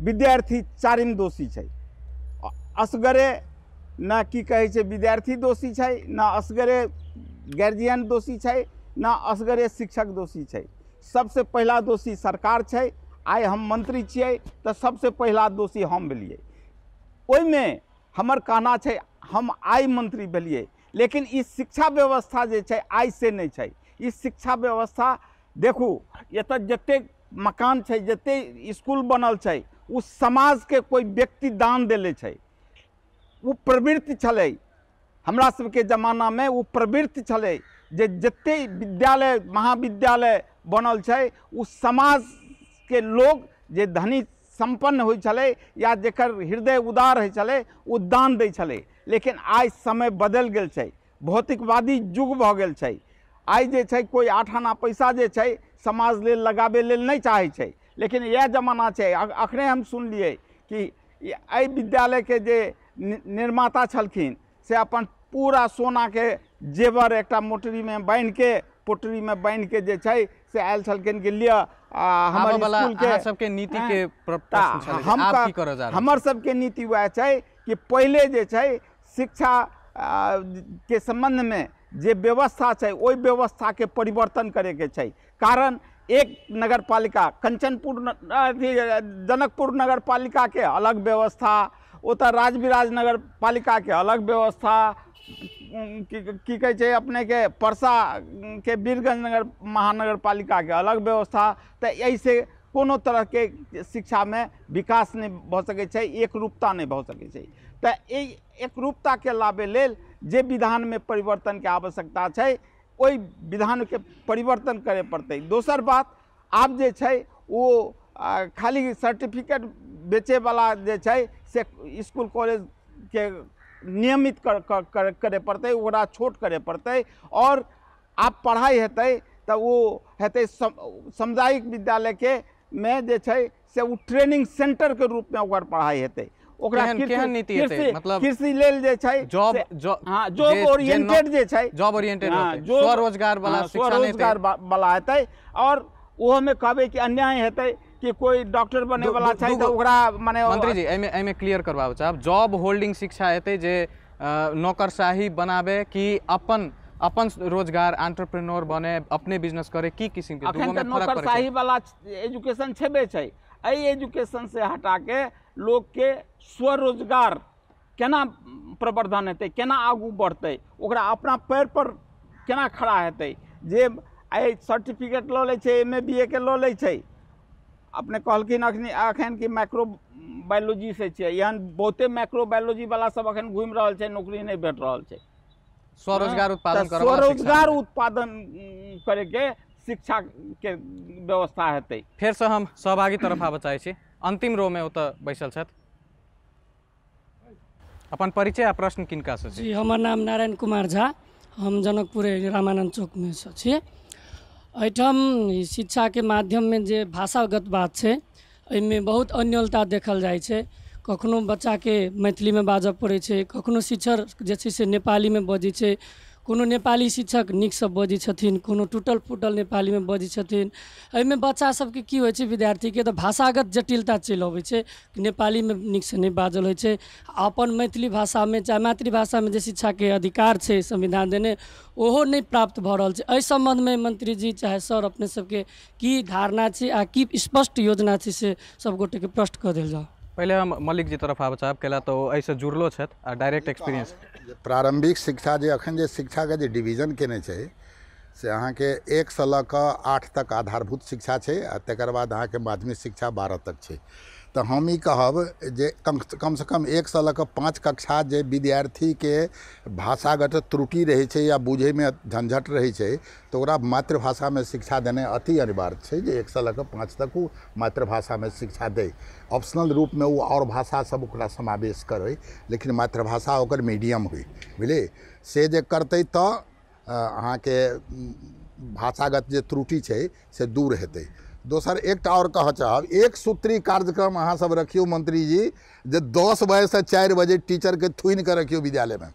विद्यार्थी चारिम दोषी छै। असगरे न की कहै छै विद्यार्थी दोषी छै, न असगरे गार्जियन दोषी छै, न असगरे शिक्षक दोषी छै। सबसे पहिला दोषी सरकार छै। आइ हम मंत्री छियै तऽ सबसे पहिला दोषी हम भेलियै। ओहिमे हमर कहना छै हम आइ मंत्री भेलियै, लेकिन ई शिक्षा व्यवस्था जे छै आइ से नहि छै। ई शिक्षा व्यवस्था देखू, एतऽ जतेक मकान छै, जतेक स्कूल बनल छै, ओ समाजके कोइ व्यक्ति दान देले छै। ओ प्रवृत्ति छलै हमरा सबके जमानामे, ओ प्रवृत्ति छलै जे जतेक विद्यालय महाविद्यालय बनल छै ओ समाजके लोग जे धनी सम्पन्न होइ छलै या जेकर हृदय उदार होइ छलै ओ दान दै छलै। लेकिन आइ समय बदलि गेल छै, भौतिकवादी युग भऽ गेल छै। आइ जे छै कोइ 8 आना पैसा जे छै समाज लेल लगाबै लेल नहि चाहै छै। लेकिन इएह जमाना छै। अखने हम सुनलियै कि एहि विद्यालयके जे निर्माता छलखिन से अपन पूरा सोनाके जेवर एकटा मोटरीमे बान्हिके पोटरीमे बान्हिके जे छै से आयल छलखिन कि लिअ हमर स्कूल के। सबके नीति के प्रश्न छलै, आप की करऽ जा रहल? हमर सबके नीति वएह छै कि पहिले जे छै शिक्षा के सम्बन्धमे जे व्यवस्था छै ओहि व्यवस्थाके परिवर्तन करैके छै। कारण एक नगरपालिका कंचनपुर अथी जनकपुर नगरपालिकाके अलग व्यवस्था, ओतऽ राजविराज नगरपालिकाके अलग व्यवस्था, की कहै छै अपनेके परसाके वीरगंज नगर महानगरपालिकाके अलग व्यवस्था। तऽ एहिसँ कोनो तरहके शिक्षामे विकास नहि भऽ सकै छै, एकरूपता नहि भऽ सकै छै। तऽ एहि एकरूपताके लाबै लेल जे विधानमे परिवर्तनके आवश्यकता छै ओहि विधानके परिवर्तन करय पड़तै। दोसर बात, आब जे छै ओ खाली सर्टिफिकेट बेचैवला जे छै से स्कूल कॉलेजके नियमित करे पड़तै, ओकरा छोट करे पड़तै। और आब पढ़ाइ हेतै तऽ ओ हेतै सामुदायिक विद्यालयके मे जे छै से ओ ट्रेनिंग सेंटरके रूपमे ओकर पढ़ाइ हेतै। ओकरा मतलब कृषि लेल जे छै जॉब जॉब ओरिएंटेड जे छै, जॉब ओरिएंटेड स्वरोजगार वाला स्वरोजगार वाला हेतै। और ओहोमे कहबै कि अन्याय हेतै कि कोई डॉक्टर बने वाला छै तऽ ओकरा माने मंत्री जी एहिमे एहिमे क्लियर करबाबऽ चाहब, जॉब होल्डिंग शिक्षा हेतै जे नौकरशाही बनाबे कि अपन अपन रोजगार एंटरप्रेन्योर बने, अपने बिजनेस करे, की किसिम के अखन तऽ नौकरशाही वाला एजुकेशन छेबे छै। एहि एजुकेशन से हटा के लोग के स्वरोजगार केना प्रवर्धन हेतै, केना आगू बढ़तै, ओकरा अपना पैर पर केना खड़ा हेतै। जे एहि सर्टिफिकेट लऽ लै छै, एम ए बी ए के लऽ लै छै। अपने कहलखिन अखन कि माइक्रो बायोलॉजी से छियै, एहन बहुते माइक्रो बायोलॉजी वाला सब अखन घुमि रहल छै, नौकरी नहि भेट रहल छै। स्वरोजगार उत्पादन स्वरोजगार उत्पादन करैके शिक्षा के व्यवस्था हेतै। फेरसँ हम सहभागी तरफ आबऽ चाहै छी। अन्तिम रो में ओतऽ बैसल छथि, अपन परिचय आ प्रश्न किनका से? जी, हमर नाम नारायण कुमार झा, हम जनकपुर रामानंद चौकमे सँ छी। एहिठाम शिक्षाके माध्यममे जे भाषागत बात छै एहिमे बहुत अन्योलता देखल जाइ छै। कखनो बच्चाके मैथिलीमे बाजऽ पड़ै छै, कखनो शिक्षक जे छै से नेपालीमे बजै छै, कोनो नेपाली शिक्षक नीकसँ बजै छथिन, कोनो टूटल फूटल नेपालीमे बजै छथिन। एहिमे बच्चा सबके की होइ छै, विद्यार्थीके तऽ भाषागत जटिलता चलि अबै छै, नेपालीमे नीकसँ नहि बाजल होइ छै। अपन मैथिली भाषामे चाहे मातृभाषामे जे शिक्षाके अधिकार छै संविधान देने, ओहो नहि प्राप्त भऽ रहल छै। एहि सम्बन्धमे मंत्रीजी चाहे सर अपने सबके की धारणा छै आ की स्पष्ट योजना छै से सब गोटेके प्रश्न कऽ देल जाउ। पहिले हम मल्लिक जी तरफ आबऽ चाहब, कैला तऽ ओ एहिसँ जुड़लो छथि आ डायरेक्ट एक्सपीरियंस। प्रारंभिक शिक्षा जे अखन जे शिक्षाके जे डिवीजन केने छै से अहाँके 1 से लऽ कऽ 8 तक आधारभूत शिक्षा छै आ तकर बाद अहाँके माध्यमिक शिक्षा 12 तक छै। तऽ हम ई कहब जे कमसँ कम 1 से लऽ कऽ 5 कक्षा जे विद्यार्थीके भाषागत त्रुटि रहै छै या बुझैमे झंझट रहै छै तऽ ओकरा मातृभाषामे शिक्षा देनाइ अति अनिवार्य छै जे 1 से लऽ कऽ 5 तक ओ मातृभाषामे शिक्षा दै। ऑप्शनल रूपमे ओ आओर भाषा सब ओकरा समावेश करै, लेकिन मातृभाषा ओकर मीडियम होइ, बुझलियै। से जे करतै तऽ अहाँके भाषागत जे त्रुटि छै से दूर हेतै। दोसर एकटा आओर कहऽ चाहब, एक सूत्री कार्यक्रम अहाँ सब रखियौ मंत्री जी, जे 10 बजे से 4 बजे टीचरके थुनि कऽ रखियौ विद्यालयमे,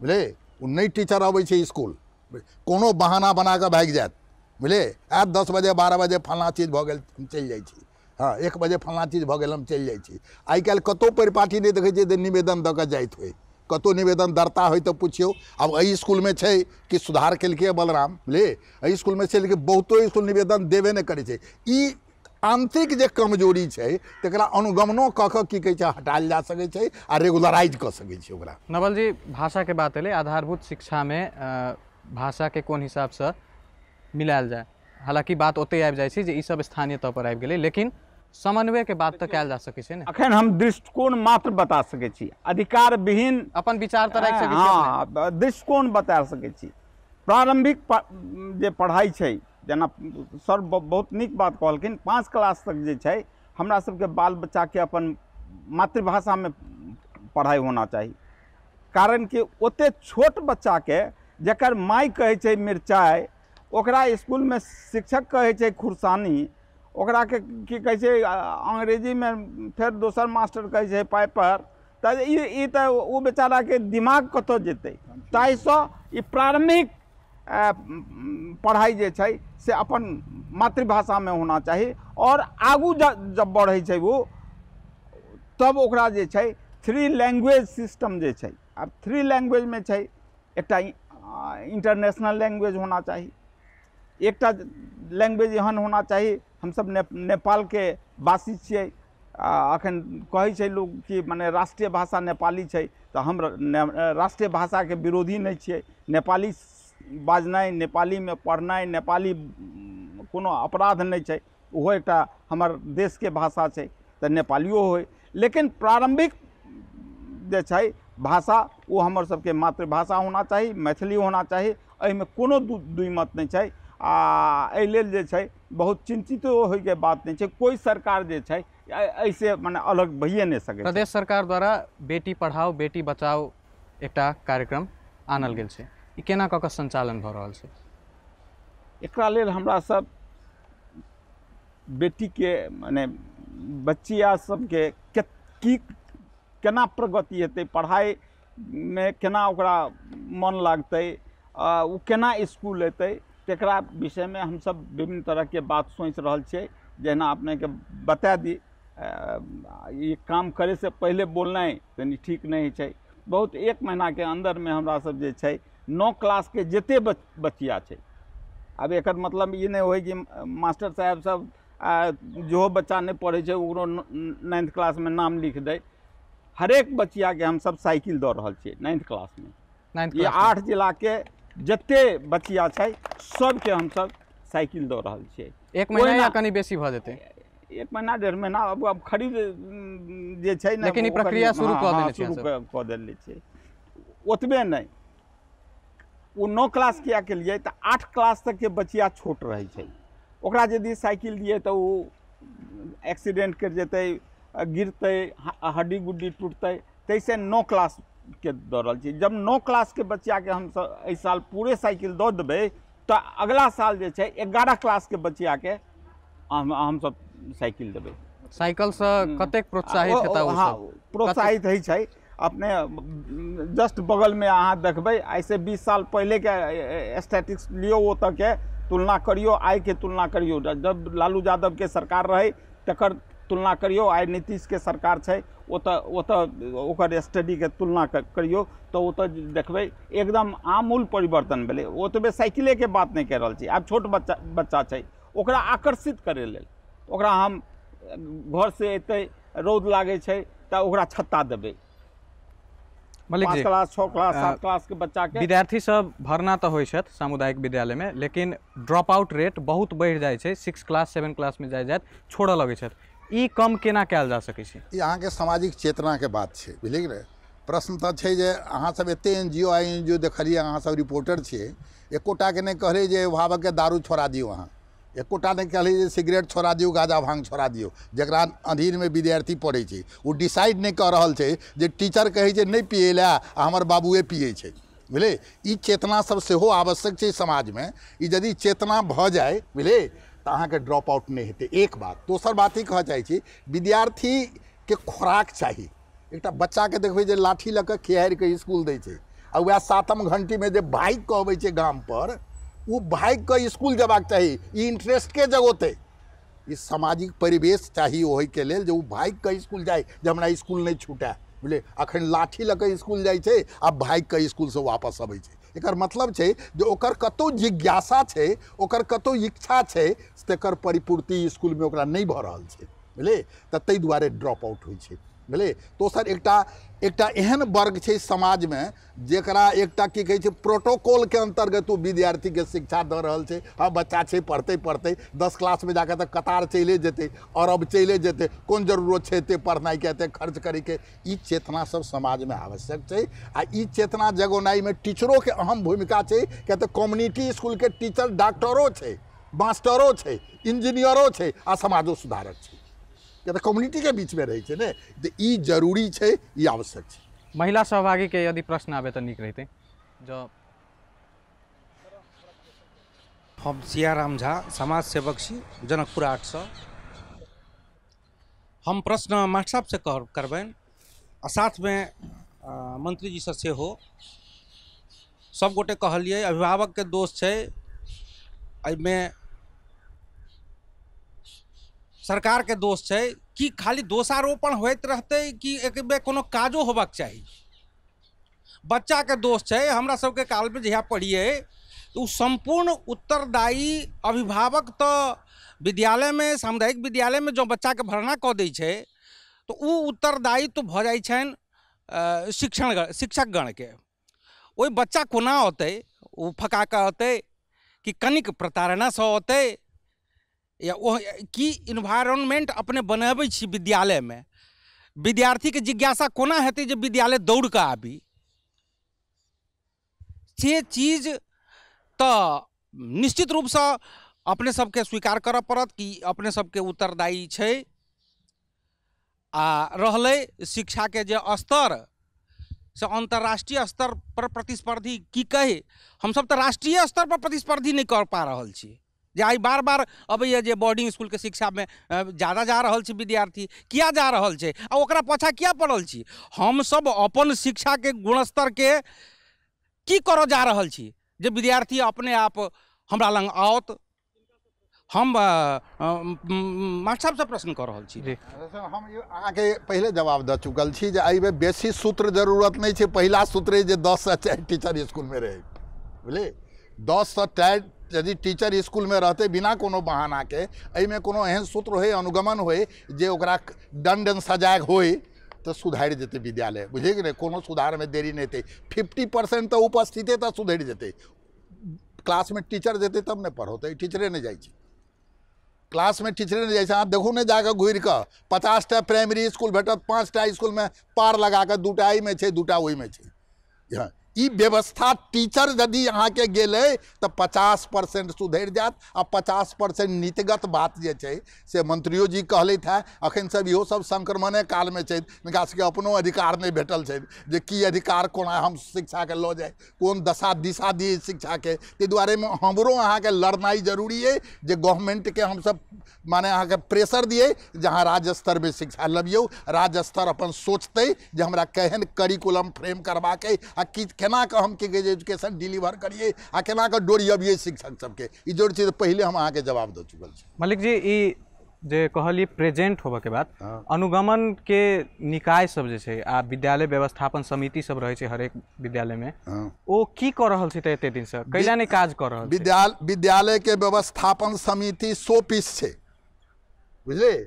बुझलियै। ओ नहि टीचर अबै छै इसकुल, कोनो बहाना बना कऽ भागि जायत, बुझलियै। आयत 10 बजे 12 बजे फल्लाँ चीज भऽ गेल हम चलि जाइ छी, हँ 1 बजे फल्लाँ चीज भऽ गेल हम चलि जाइ छी। आइ काल्हि कतहु परिपाटी नहि देखै छियै जे निवेदन दऽ कऽ जाइत होइ, कतहु निवेदन दर्ता होइ तऽ पुछियौ। आब एहि इसकुलमे छै कि सुधार केलकै बलराम, बुझलियै, एहि इसकुलमे छै, लेकिन बहुतो इसकुल निवेदन देबे नहि करै छै। ई आंतरिक जे कमजोरी छै तकरा अनुगमनो कऽ कऽ की कहै छै हटायल जा सकै छै आ रेगुलराइज कऽ सकै छै ओकरा। नवल जी, भाषाके बात एलै, आधारभूत शिक्षामे भाषाके कोन हिसाबसँ मिलायल जाय, हालाँकि बात ओतहि आबि जाइ छै जे ई सब स्थानीय तौर पर आबि गेलै, लेकिन समन्वयके बात तऽ कयल जा सकै छै ने। अखन हम दृष्टिकोण मात्र बता सकै छी, अधिकार विहीन अपन विचार तऽ राखि सकै छी। हाँ, दृष्टिकोण बता सकै छी। प्रारंभिक जे पढ़ाइ छै, जेना सर बहुत नीक बात कहलखिन, 5 क्लास तक जे छै हमरा सबके बाल बच्चाके अपन मातृभाषामे पढ़ाइ होना चाही। कारण कि ओते छोट बच्चाके जकर माय कहै छै मिरचाइ, ओकरा इसकुलमे शिक्षक कहै छै खुरसानी, ओकरा के की कहै छै अंग्रेजीमे फेर दोसर मास्टर कहै छै पाइपर, तऽ ई तऽ ओ बेचाराके दिमाग कतऽ जेतै। ताहिसँ ई प्रारम्भिक पढ़ाइ जे छै से अपन मातृभाषामे होना चाही। आओर आगू जब बढ़ै छै ओ, तब ओकरा जे छै 3 लैंग्वेज सिस्टम जे छै, आब 3 लैंग्वेजमे छै, एकटा इंटरनेशनल लैंग्वेज होना चाही, एकटा लैंग्वेज एहन होना चाही। हमसब नेपालके वासी छियै, अखन कहै छै लोक कि मने राष्ट्रीय भाषा नेपाली छै, तऽ हम राष्ट्रीय भाषाके विरोधी नहि छियै। नेपाली बाजनाइ, नेपालीमे पढ़नाइ, नेपाली कोनो अपराध नहि छै, ओहो एकटा हमर देशके भाषा छै, तऽ नेपालियो होइ। लेकिन प्रारम्भिक जे छै भाषा ओ हमर सबके मातृभाषा होना चाही, मैथिली होना चाही, एहिमे कोनो दुई मत नहि छै। आ एहि लेल जे छै बहुत चिन्तितो होइके बात नहि छै। कोइ सरकार जे छै एहिसँ मने अलग भइए नहि सकै। प्रदेश सरकार द्वारा बेटी पढ़ाओ बेटी बचाओ एकटा कार्यक्रम आनल गेल छै, ई केना कऽ कऽ संचालन भऽ रहल छै? एकरा लेल हमरा सब बेटीके मने बच्चिया सबके की केना प्रगति हेतै, पढ़ाइमे केना ओकरा मन लागतै, ओ केना इसकुल एतै, तकरा विषयमे हमसब विभिन्न तरहके बात सोचि रहल छियै। जेना अपनेके बता दी, ई काम करैसँ पहिले बोलनाइ तनि ठीक नहि छै। बहुत 1 महीनाके अन्दरमे हमरा सब जे छै 9 क्लासके जते बचिया छै, आब एकर मतलब ई नहि होइ कि मास्टर साहेब सब जो बच्चा नहि पढ़ै छै ओकरो 9th क्लासमे नाम लिख दै। हरेक बचियाके हमसब साइकिल दऽ रहल छियै 9th क्लासमे। ये 8 जिलाके जते बचिया छै सबके हमसब साइकिल दऽ रहल छियै। 1 महीना या कनि बेसी भऽ जेतै? 1 महीना 1.5 महीना। अब खरीद जे छै ने, लेकिन ई प्रक्रिया शुरू कऽ देने छियै। शुरू कऽ देने छियै। ओतबे नहि, ओ 9 क्लास किया केलियै तऽ 8 क्लास तकके बचिया छोट रहै छै, ओकरा यदि साइकिल दियै तऽ ओ एक्सीडेंट करि जेतै, गिरतै, हड्डी गुड्डी टूटतै, ताहिसँ 9 क्लासके दऽ रहल छी। जब 9 क्लासके बच्चाके हमसब एहि साल पूरे साइकिल दऽ देबै तऽ अगला साल जे छै 11 क्लासके बच्चाके हमसब साइकिल देबै। साइकिलसँ कतेक प्रोत्साहित हेता ओ सब? प्रोत्साहित होइ छै। अपने जस्ट बगलमे अहाँ देखबै, आइसँ 20 साल पहिलेके स्टैटिस्टिक्स लियौ, ओतऽके तुलना करियौ, आइके तुलना करियौ। जब लालू यादवके सरकार रहै तकर तुलना करियौ, आइ नीतीशके सरकार छै ओतऽ ओतऽ ओकर स्टडीके तुलना करियौ तऽ ओतऽ देखबै एकदम आमूल परिवर्तन भेलै। ओतबे साइकिलेके बात नहि कहि रहल छी, आब छोट बच्चा छै, ओकरा आकर्षित करै लेल ओकरा हम घरसँ एतै, रौद लागै छै तऽ ओकरा छत्ता देबै। 5 क्लास 6 क्लास 7 क्लास के बच्चा के विद्यार्थी सब भरना तऽ होइ छथि सामुदायिक विद्यालय में, लेकिन ड्रॉप आउट रेट बहुत बढ़ि जाइ छै। 6 क्लास 7 क्लास में जाइत जाइत छोड़ऽ लगै छथि। ई कम केना कयल जा सकै छै? ई अहाँके सामाजिक चेतनाके बात छै, बुझलियै ने। प्रश्न तऽ छै जे अहाँ सब एते एनजीओ I NGO देखलियै, अहाँ सब रिपोर्टर छियै, एकोटाके नहि कहलियै जे अभिभावकके दारू छोड़ा दियौ, अहाँ एकोटा नहि कहलियै जे सिगरेट छोड़ा दियौ, गाँजा भांग छोड़ा दियौ। जकरा अधीनमे विद्यार्थी पढ़ै छै ओ डिसाइड नहि कऽ रहल छै जे टीचर कहै छै नहि पियै लए आ हमर बाबुए पियै छै, बुझलियै। ई चेतना सब सेहो आवश्यक छै समाजमे। ई यदि चेतना भऽ जाय, बुझलियै, तऽ अहाँके ड्रॉप आउट नहि हेतै। एक बात। दोसर बात ई कहऽ चाहै छी, विद्यार्थीके खोराक चाही। एकटा बच्चाके देखबै जे लाठी लऽ कऽ खिहारिके इसकुल दै छै, आ वएह 7म घंटीमे जे भागि कऽ अबै छै गामपर, ओ भागि कऽ इसकुल जयबाक चाही। ई इंट्रेस्टके जगोतै। ई सामाजिक परिवेश चाही ओहिके लेल जे ओ भागि कऽ इसकुल जाय, जे हमरा इसकुल नहि छूटए, बुझलियै। अखन लाठी लऽ कऽ इसकुल जाइ छै आ भागि कऽ इसकुलसँ वापस अबै छै। एकर मतलब छै जे ओकर कतहु जिज्ञासा छै, ओकर कतहु इच्छा छै, तकर परिपूर्ति इसकुलमे ओकरा नहि भऽ रहल छै, बुझलियै। तऽ ताहि दुआरे ड्रॉप आउट होइ छै, बुझलियै। दोसर एकटा एहन वर्ग छै समाजमे जकरा एकटा की कहै छै प्रोटोकॉलके अन्तर्गत ओ विद्यार्थीके शिक्षा दऽ रहल छै। हँ, बच्चा छै, पढ़तै पढ़तै 10 क्लासमे जाकऽ तऽ कतार चलि जेतै, अरब चलि जेतै, कोन जरूरत छै एतेक पढ़नाइके, एतेक खर्च करैके। ई चेतना सब समाजमे आवश्यक छै आ ई चेतना जगौनाइमे टीचरोके अहम भूमिका छै। किया तऽ कम्युनिटी इसकुलके टीचर डॉक्टरो छै, मास्टरो छै, इंजीनियरो छै आ समाजो सुधारक छै। किया तऽ कम्युनिटीके बीचमे रहै छै ने। तऽ ई जरूरी छै, ई आवश्यक छै। महिला सहभागीके यदि प्रश्न आबै तऽ नीक रहितै। जँ हम सियाराम झा, समाज सेवक छी, जनकपुर 8 सँ। हम प्रश्न मास्टर साहबसँ करबनि आ साथमे मंत्रीजीसँ सेहो। सबगोटे कहलियै अभिभावकके दोष छै, एहिमे सरकारके दोष छै। कि खाली दोषारोपण होइत रहतै कि एक बेर कोनो काजो होबाक चाही? बच्चाके दोष छै। हमरा सबके कालमे जहिया पढ़ियै तऽ ओ सम्पूर्ण उत्तरदायी अभिभावक तऽ विद्यालयमे, सामुदायिक विद्यालयमे जँ बच्चाके भरना कऽ दै छै तऽ ओ उत्तरदायित्व भऽ जाइ छनि शिक्षकगणके। ओहि बच्चा कोना औतै? ओ फका कऽ औतै कि कनिक प्रताड़नासँ औतै? या ओ की इन्वायरमेंट अपने बनाबै छी विद्यालयमे? विद्यार्थीके जिज्ञासा कोना हेतै जे विद्यालय दौड़ कऽ आबी? से चीज तऽ निश्चित रूपसँ अपने सबके स्वीकार करऽ पड़त कि अपने सबके उत्तरदायी छै। आ रहलै शिक्षाके जे स्तर, से अन्तर्राष्ट्रीय स्तर पर प्रतिस्पर्धी की कही, हमसब तऽ राष्ट्रीय स्तर पर प्रतिस्पर्धी नहि कर पा रहल छी। जे आइ बार बार अबैए जे बोर्डिंग इसकुलके शिक्षामे ज़्यादा जा रहल छै विद्यार्थी, किया जा रहल छै आ ओकरा पाछाँ किया पड़ल छी? हमसब अपन शिक्षाके गुणस्तरके की करऽ जा रहल छी जे विद्यार्थी अपने आप हमरा लग आओत? हम मास्टर साहबसँ प्रश्न कऽ रहल छी। जी, हम अहाँके पहिले जवाब दऽ चुकल छी जे एहिमे बेसी सूत्र जरूरत नहि छै। पहिला सूत्र जे 10 से 4 टीचर इसकुलमे रहै, बुझलियै। 10 से 4 यदि टीचर इसकुलमे रहतै बिना कोनो बहानाके, एहिमे कोनो एहन सूत्र होय, अनुगमन होय जे ओकरा दंड सजाय होय, तऽ सुधरि जेतै विद्यालय, बुझलियै कि नहि। कोनो सुधारमे देरी नहि हेतै। 50% तऽ उपस्थिते तऽ सुधरि जेतै। क्लासमे टीचर जेतै तब ने पढ़ौतै, टीचरे नहि जाइ छै क्लासमे, टीचरे नहि जाइ छै। अहाँ देखू ने जाकऽ घुरि कऽ 50टा प्राइमरी इसकुल भेटत, 5टा इसकुलमे पार लगा कऽ 2टा एहिमे छै, 2टा ओहिमे छै। हँ, ई व्यवस्था टीचर यदि अहाँके गेलै तऽ 50% सुधरि जायत। आ 50% नीतिगत बात जे छै से मंत्रियो जी कहलथि हेँ, अखन सब इहो सब संक्रमणे कालमे छथि, हिनका सबके अपनो अधिकार नहि भेटल छै जे की अधिकार कोना हम शिक्षाके लऽ जाय, कोन दशा दिशा दिए शिक्षाके। ताहि दुआरेमे हमरो अहाँके लड़नाइ जरूरी अइ जे गवर्नमेंटके हमसब माने अहाँके प्रेशर दिए जे अहाँ राज्य स्तरमे शिक्षा लबियौ, राज्य स्तर अपन सोचतै जे हमरा केहन करिकुलम फ्रेम करबाक अइ आ की केना कऽ हम की कहै छै एजुकेशन डिलीवर करियै आ केना कऽ डोरियबियै शिक्षक सबके। ई जरूर छै। पहिले हम अहाँके जवाब दऽ चुकल छी। मलिक जी, ई जे कहलियै प्रेजेंट होबऽके बात, अनुगमन के निकाय सब जे छै आ विद्यालय व्यवस्थापन समिति सब रहै छै हरेक विद्यालय में, ओ की कऽ रहल छै? तऽ एते दिनसँ कैला नहि काज कऽ रहल छै? विद्यालय के व्यवस्थापन समिति 100 पीस छै, बुझलियै।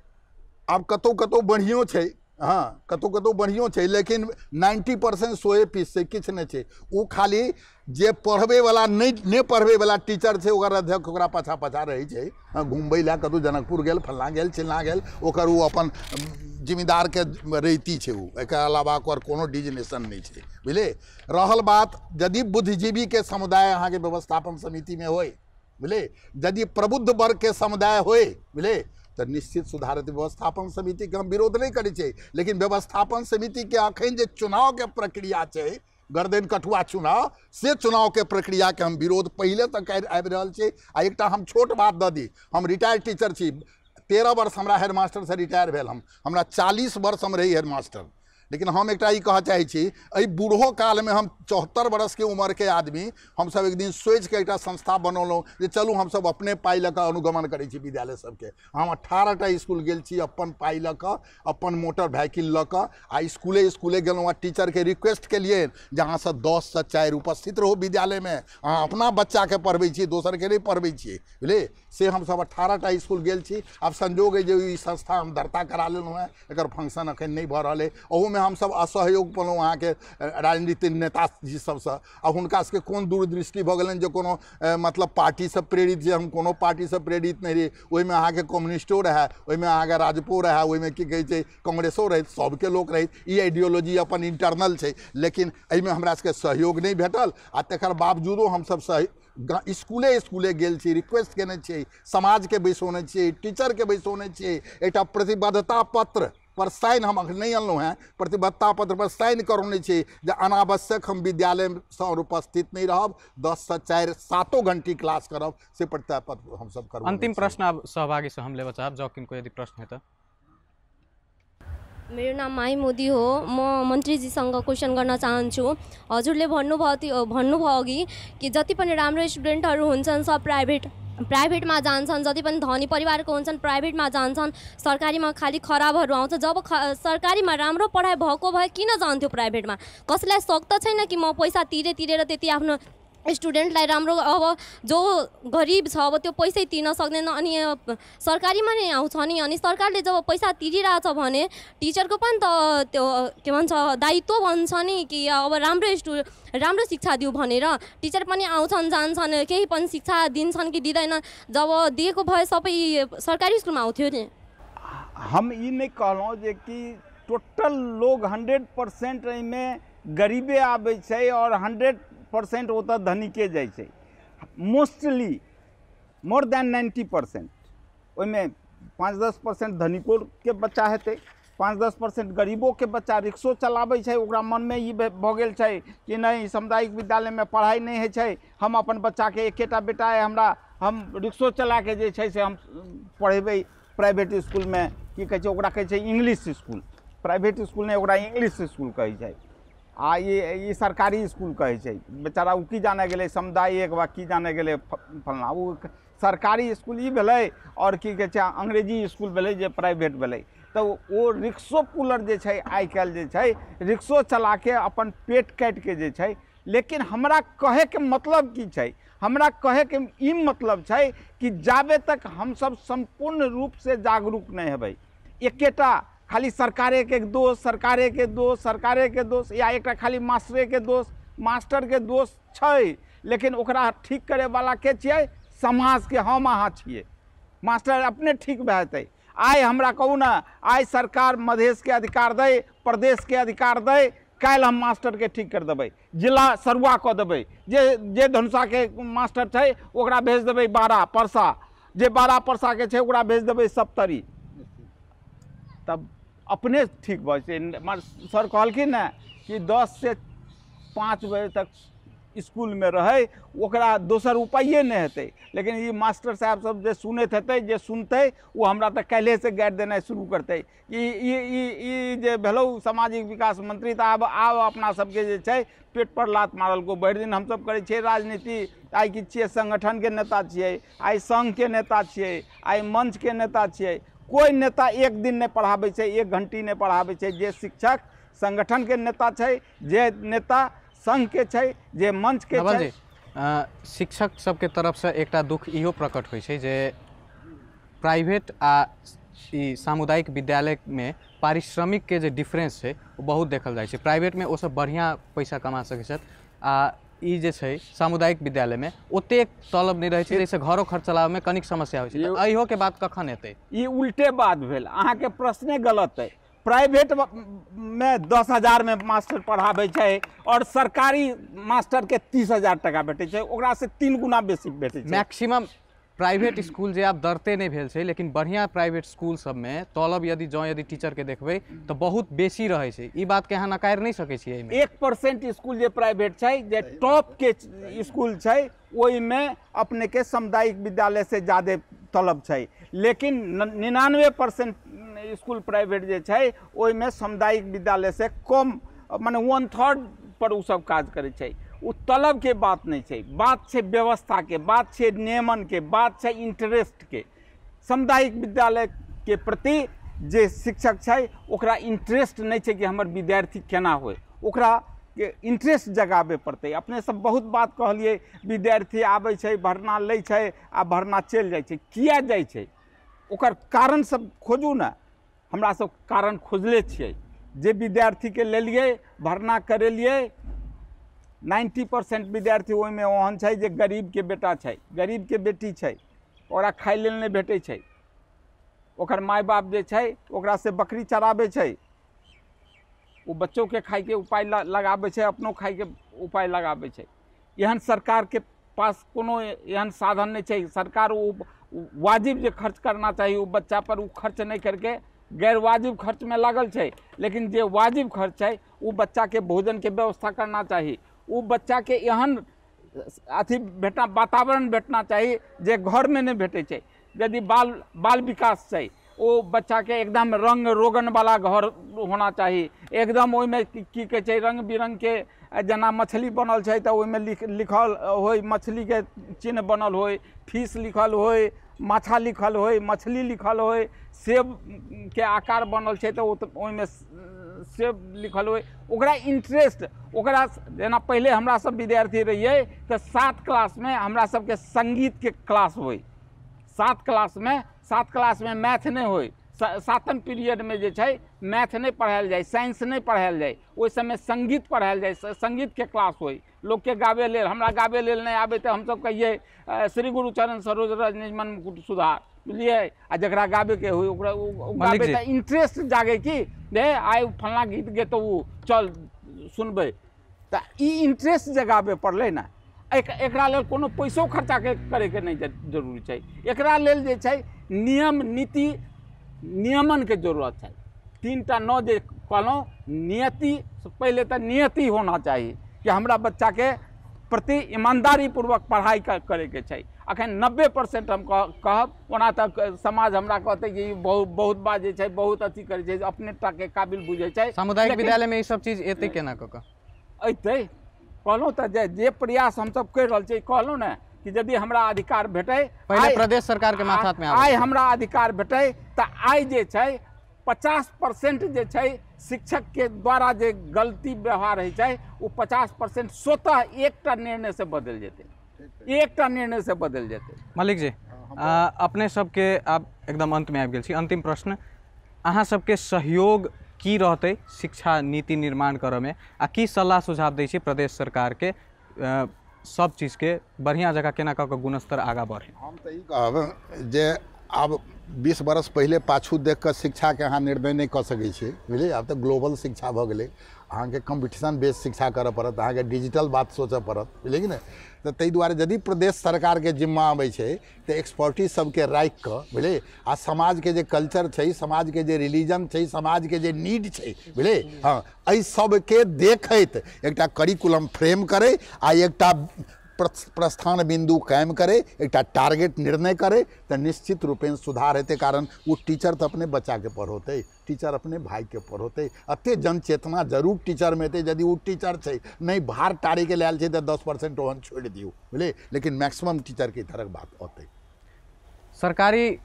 आब कतहु कतहु बढ़िओ छै, हाँ कतहु कतहु बढ़िओ छै, लेकिन 90% 100 पीस छै, किछु नहि छै। ओ खाली जे पढ़बैवला नहि पढ़बैवला टीचर छै ओकर अध्यक्ष ओकरा पाछा पाछा रहै छै, घुमबै लए कतहु जनकपुर गेल, फल्लाँ गेल, चिल्लाँ गेल, ओकर ओ अपन जिम्मेदारके रैती छै ओ, एकर अलावा ओकर कोनो डिजिनेशन नहि छै, बुझलियै। रहल बात यदि बुद्धिजीवीके समुदाय अहाँके व्यवस्थापन समितिमे होइ, बुझलियै, यदि प्रबुद्ध वर्गके समुदाय होइ, बुझलियै, तऽ निश्चित सुधार हेतै। व्यवस्थापन समितिके हम विरोध नहि करै छियै, लेकिन व्यवस्थापन समितिके अखन जे चुनावके प्रक्रिया छै, गर्दन कठुआ चुनाव, से चुनावके प्रक्रियाके हम विरोध पहिले तक आबि रहल छै। आ एकटा हम छोट बात दऽ दी, हम रिटायर्ड टीचर छी, 13 वर्ष हमरा हेडमास्टरसँ रिटायर भेल, हमरा 40 वर्ष हम रही हेडमास्टर। लेकिन हम एकटा ई कहऽ चाहै छी, एहि बूढ़ो कालमे हम 74 वर्षके उम्रके आदमी, हमसब एक दिन सोचिके एकटा संस्था बनौलहुँ जे चलू हमसब अपने पाइ लऽ कऽ अनुगमन करै छी विद्यालय सबके। हम 18टा इसकुल गेल छी अपन पाइ लऽ कऽ, अपन मोटर साइकिल लऽ कऽ, आ इसकुले इसकुले गेलहुँ आ टीचरके रिक्वेस्ट केलियै जे अहाँसँ 10 से 4 उपस्थित रहू विद्यालयमे, अहाँ अपना बच्चाके पढ़बै छी, दोसरके नहि पढ़बै छियै, बुझलियै। से हमसब 18टा इसकुल गेल छी। आब संजोग अइ जे ई संस्था हम दर्ता करा लेलहुँ हेँ, एकर फंक्शन एखन नहि भऽ रहल अइ। ओहूमे हमसब असहयोग पलहुँ अहाँके राजनीतिक नेताजी सबसँ, आ हुनका सबके कोन दूरदृष्टि भऽ गेलनि जे कोनो मतलब पार्टीसँ प्रेरित, जे हम कोनो पार्टीसँ प्रेरित नहि रही। ओहिमे अहाँके कम्युनिस्टो रहए, ओहिमे अहाँके राजपो रहए, ओहिमे की कहै छै कांग्रेसो रहै, सबके लोक रहै। ई आइडियोलॉजी अपन इंटरनल छै, लेकिन एहिमे हमरा सबके सहयोग नहि भेटल। आ तकर बावजूदो हमसब इसकुले इसकुले गेल छी, रिक्वेस्ट केने छियै, समाजके बैसौने छियै, टीचरके बैसौने छियै, एकटा प्रतिबद्धता पत्र पर साइन हम अखन नहि अनलहुँ हेँ, प्रतिबद्धता पत्र पर साइन करौने छी जे अनावश्यक हम विद्यालयसँ अनुपस्थित नहि रहब, 10 से 4 सातो घंटी क्लास करब, से प्रतिबद्धता पत्र हमसब करब। अंतिम प्रश्न आब सहभागीसँ हम लेबऽ चाहब, जँ किनको यदि प्रश्न हेतै। मेरो नाम माही मोदी हो। म मन्त्रीजीसँग क्वेसन गर्न चाहन्छु। हजुरले भन्नुभयो अघि कि जति पनि राम्रो स्टुडेन्टहरू हुन्छन् सब प्राइभेटमा जान्छन्, जति पनि धनी परिवारको हुन्छन् प्राइभेटमा जान्छन्, सरकारीमा खालि खराबहरू आउँछ। जब सरकारीमा राम्रो पढाइ भएको भए किन जान्थ्यो प्राइभेटमा? कसैलाई शक त छैन कि म पैसा तिरे तिरेर त्यति आफ्नो स्टुडेन्टलाई राम्रो, अब जो गरिब छ अब त्यो पैसै तिर्न सक्दैन अनि सरकारीमा नै आउँछ नि। अनि सरकारले जब पैसा तिरिरहेछ भने टिचरको पनि त त्यो के भन्छ दायित्व बन्छ नि कि अब राम्रो शिक्षा दिउँ भनेर। टिचर पनि आउँछन् जान्छन्, केही पनि शिक्षा दिन्छन् कि दिँदैन? जब दिएको भए सबै सरकारी स्कुलमा आउँथ्यो नि। हम ई नहि कहलहुँ जे कि टोटल लोग 100% एहिमे गरीबे आबै छै और 100% ओतऽ धनिके जाइ छै। मोस्टली मोर देन 90%, ओहिमे 5-10% धनिकोके बच्चा हेतै, 5-10% गरीबोके बच्चा रिक्शो चलाबै छै। ओकरा मनमे ई भऽ गेल छै कि नहि सामुदायिक विद्यालयमे पढ़ाइ नहि होइ छै, हम अपन बच्चाके एकेटा बेटा अइ हमरा, हम रिक्शो चलाके जे छै से हम पढ़ेबै प्राइवेट इसकुलमे। की कहै छै ओकरा, कहै छै इंग्लिश इसकुल, प्राइवेट इसकुल नहि, ओकरा इंग्लिश इसकुल कहै छै, आ ई सरकारी इसकुल कहै छै। बेचारा ओ की जाने गेलै समुदाय एक वा की जाने गेलै फलना, ओ सरकारी इसकुल ई भेलै और की कहै छै अंग्रेजी इसकुल भेलै जे प्राइवेट भेलै। तऽ ओ रिक्शो पुलर जे छै आइकाल्हि जे छै रिक्शो चलाके अपन पेट काटिके जे छै। लेकिन हमरा कहैके मतलब की छै, हमरा कहैके ई मतलब छै कि जाबे तक हमसब सम्पूर्ण रूपसँ जागरूक नहि हेबै, एकेटा खाली सरकारेके दोष, सरकारेके दोष, सरकारेके दोष, या एकटा खाली मास्टरेके दोष, मास्टरके दोष छै, लेकिन ओकरा ठीक करैवला के छियै? समाजके हम अहाँ छियै। मास्टर अपने ठीक भए जेतै। आइ हमरा कहू ने, आइ सरकार मधेशके अधिकार दै, प्रदेशके अधिकार दै, काल्हि हम मास्टरके ठीक कर देबै, जिला सरुआ कऽ देबै। जे जे धनुषाके मास्टर छै ओकरा भेज देबै 12 परसा, जे 12 परसाके छै ओकरा भेज देबै सप्तरी, तब अपने ठीक भऽ जेतै। सर कहलखिन ने कि 10 से 5 बजे तक स्कूलमे रहै, ओकरा दोसर उपाये नहि हेतै। लेकिन ई मास्टर साहब सब जे सुनैत हेतै, जे सुनतै ओ हमरा तऽ काल्हिसँ गारि देनाइ शुरू करतै। ई ई ई ई जे भेलौ सामाजिक विकास मंत्री, तऽ आब आब अपना सबके जे छै पेट पर लात मारलको। भरि दिन हमसब करै छियै राजनीति, आइ की छियै संगठनके नेता छियै, आइ संघके नेता छियै, आइ मंचके नेता छियै। कोइ नेता एक दिन नहि पढ़ाबै छै, एक घंटी नहि पढ़ाबै छै। जे शिक्षक संगठनके नेता छै, जे नेता संघ के छै, जे मंच के छै। शिक्षक सबके तरफसँ एकटा दुख इहो प्रकट होइ छै जे प्राइवेट आ ई सामुदायिक विद्यालयमे पारिश्रमिकके जे डिफरेंस छै ओ बहुत देखल जाइ छै। प्राइवेटमे ओसब बढ़िआँ पैसा कमा सकै छथि आ ई जे छै सामुदायिक विद्यालयमे ओतेक तलब नहि रहै छै, जाहिसँ घरो खर्च चलाबैमे कनिक समस्या होइ छै। एहियोके बात कखन हेतै? ई उल्टे बात भेल, अहाँके प्रश्ने गलत अइ। प्राइवेट में 10,000 में मास्टर पढ़ाबै छै और सरकारी मास्टर के 30,000 टका भेटै छै, ओकरा से 3 गुना बेसी भेटै छै। मैक्सिमम प्राइवेट स्कूल जे आब दरते नहि भेल छै, लेकिन बढ़िआँ प्राइवेट स्कूल सबमे तलब यदि जँ यदि टीचरके देखबै तऽ बहुत बेसी रहै छै। ई बातके अहाँ नकारि नहि सकै छियै। एहिमे 1% स्कूल जे प्राइवेट छै, जे टॉप के स्कूल छै, ओहिमे अपनेके सामुदायिक विद्यालय से ज्यादे तलब छै। लेकिन 99% स्कूल प्राइवेट जे छै ओहिमे सामुदायिक विद्यालय से कम, माने 1/3 पर ओ सब काज करै छै। ओ तलबके बात नहि छै, बात छै व्यवस्थाके, बात छै नियमनके, बात छै इंटरेस्टके। सामुदायिक विद्यालयके प्रति जे शिक्षक छै ओकरा इंटरेस्ट नहि छै कि हमर विद्यार्थी केना होइ, ओकरा इंटरेस्ट जगाबे पड़तै। अपने सब बहुत बात कहलियै, विद्यार्थी आबै छै, भरना लै छै आ भरना चलि जाइ छै। किया जाइ छै? ओकर कारण सब खोजू ने। हमरा सब कारण खोजले छियै। जे विद्यार्थीके लेलियै, भरना करेलियै, 90% विद्यार्थी ओहिमे ओहन छै जे गरीबके बेटा छै, गरीबके बेटी छै, ओकरा खाइ लेल नहि भेटै छै, ओकर माय बाप जे छै ओकरा से बकरी चराबै छै, ओ बच्चोके खाइके उपाय लगाबै छै, अपनो खाइके उपाय लगाबै छै। एहन सरकारके पास कोनो एहन साधन नहि छै। सरकार ओ वाजिब जे खर्च करना चाही ओ बच्चा पर, ओ खर्च नहि करके गैर वाजिब खर्चमे लागल छै। लेकिन जे वाजिब खर्च छै ओ बच्चाके भोजनके व्यवस्था करना चाही, ओ बच्चाके एहन अथी भेटना, वातावरण भेटना चाही जे घरमे नहि भेटै छै। यदि बाल विकास छै, ओ बच्चाके एकदम रंग रोगन वाला घर होना चाही, एकदम ओहिमे की कहै छै रंग बिरंगके, जेना मछली बनल छै तऽ ओहिमे लिखल होय, मछलीके चिन्ह बनल होय, फीस लिखल होय, माछा लिखल होय, मछली लिखल होय, सेबके आकार बनल छै तऽ ओहिमे सेब लिखल होय। ओकरा इंटरेस्ट, ओकरा जेना पहिले हमरा सब विद्यार्थी रहियै तऽ 7 क्लासमे हमरा सबके संगीतके क्लास होय। 7 क्लासमे मैथ नहि होय। 7म पीरियडमे जे छै मैथ नहि पढ़ायल जाइ, साइंस नहि पढ़ायल जाइ, ओहि समय संगीत पढ़ायल जाइ, संगीतके क्लास होय। लोकके गाबै लेल, हमरा गाबै लेल नहि आबै तऽ हमसब कहियै श्री गुरु चरण सरोज रज निज मन मुकुट सुधार, बुझलियै। आ जकरा गाबैके होइ ओकरा गाबै तऽ इंटरेस्ट जागे कि रे आइ फल्लाँ गीत गेतौ, चल सुनबै। तऽ ई इंटरेस्ट जगाबै पड़लै ने। एकरा लेल कोनो पैसो खर्चा करैके नहि जरूरी छै। एकरा लेल जे छै नियम नीति नियमनके जरूरत छै। 3टा 9 जे कहलहुँ, नियति, पहिले तऽ नियति होना चाही कि हमरा बच्चाके प्रति ईमानदारी पूर्वक पढ़ाइ करैके छै। अखन 90% हम कहब, ओना तऽ समाज हमरा कहतै कि बहुत बात जे छै बहुत अथी करै छै, अपने टाके काबिल बुझै छै। सामुदायिक विद्यालयमे ई सब चीज एतै केना कऽ कऽ एतै? कहलहुँ तऽ जे प्रयास हमसब करि रहल छियै, कहलहुँ ने कि यदि हमरा अधिकार भेटै, पहिले प्रदेश सरकारके माथामे आइ हमरा अधिकार भेटै तऽ आइ जे छै 50% जे छै शिक्षकके द्वारा जे गलती व्यवहार होइ छै ओ 50% स्वतः एकटा निर्णय से बदलि जेतै, एकटा निर्णय से बदलि जेतै। मलिक जी, अपने सबके आब एकदम अंतमे आबि गेल छी। अंतिम प्रश्न, अहाँ सबके सहयोग की रहतै शिक्षा नीति निर्माण करऽमे आ की सलाह सुझाव दै छी प्रदेश सरकारके सब चीजके बढ़िआँ जगह केना कऽ कऽ गुणस्तर आगाँ बढ़े? हम तऽ ई कहब जे आब 20 बरस पहिले पाछू देख कऽ शिक्षाके अहाँ निर्णय नहि कऽ सकै छियै, बुझलियै। आब तऽ ग्लोबल शिक्षा भऽ गेलै। अहाँके कम्पटिशन बेस शिक्षा करऽ पड़त, अहाँके डिजिटल बात सोचऽ पड़त, बुझलियै कि नहि। तऽ ताहि दुआरे यदि प्रदेश सरकारके जिम्मा अबै छै तऽ एक्सपर्टीज सबके राखि कऽ, बुझलियै, आ समाजके जे कल्चर छै, समाजके जे रिलीजन छै, समाजके जे नीड छै, बुझलियै, हँ, एहि सबके देखैत एकटा करिकुलम फ्रेम करै आ एकटा प्रस्थान बिंदु कायम करे, एकटा टारगेट निर्णय करे, तऽ निश्चित रूपेण सुधार हेतै। कारण ओ टीचर तऽ अपने बच्चाके पढ़ौतै, टीचर अपने भाईके पढ़ौतै, एते जनचेतना जरूर टीचरमे हेतै। यदि ओ टीचर छै नहि भार टारैके लायल छै तऽ 10% ओहन छोड़ि दियौ, बुझलियै, लेकिन मैक्सिमम टीचरके तरहक बात अतै। सरकारी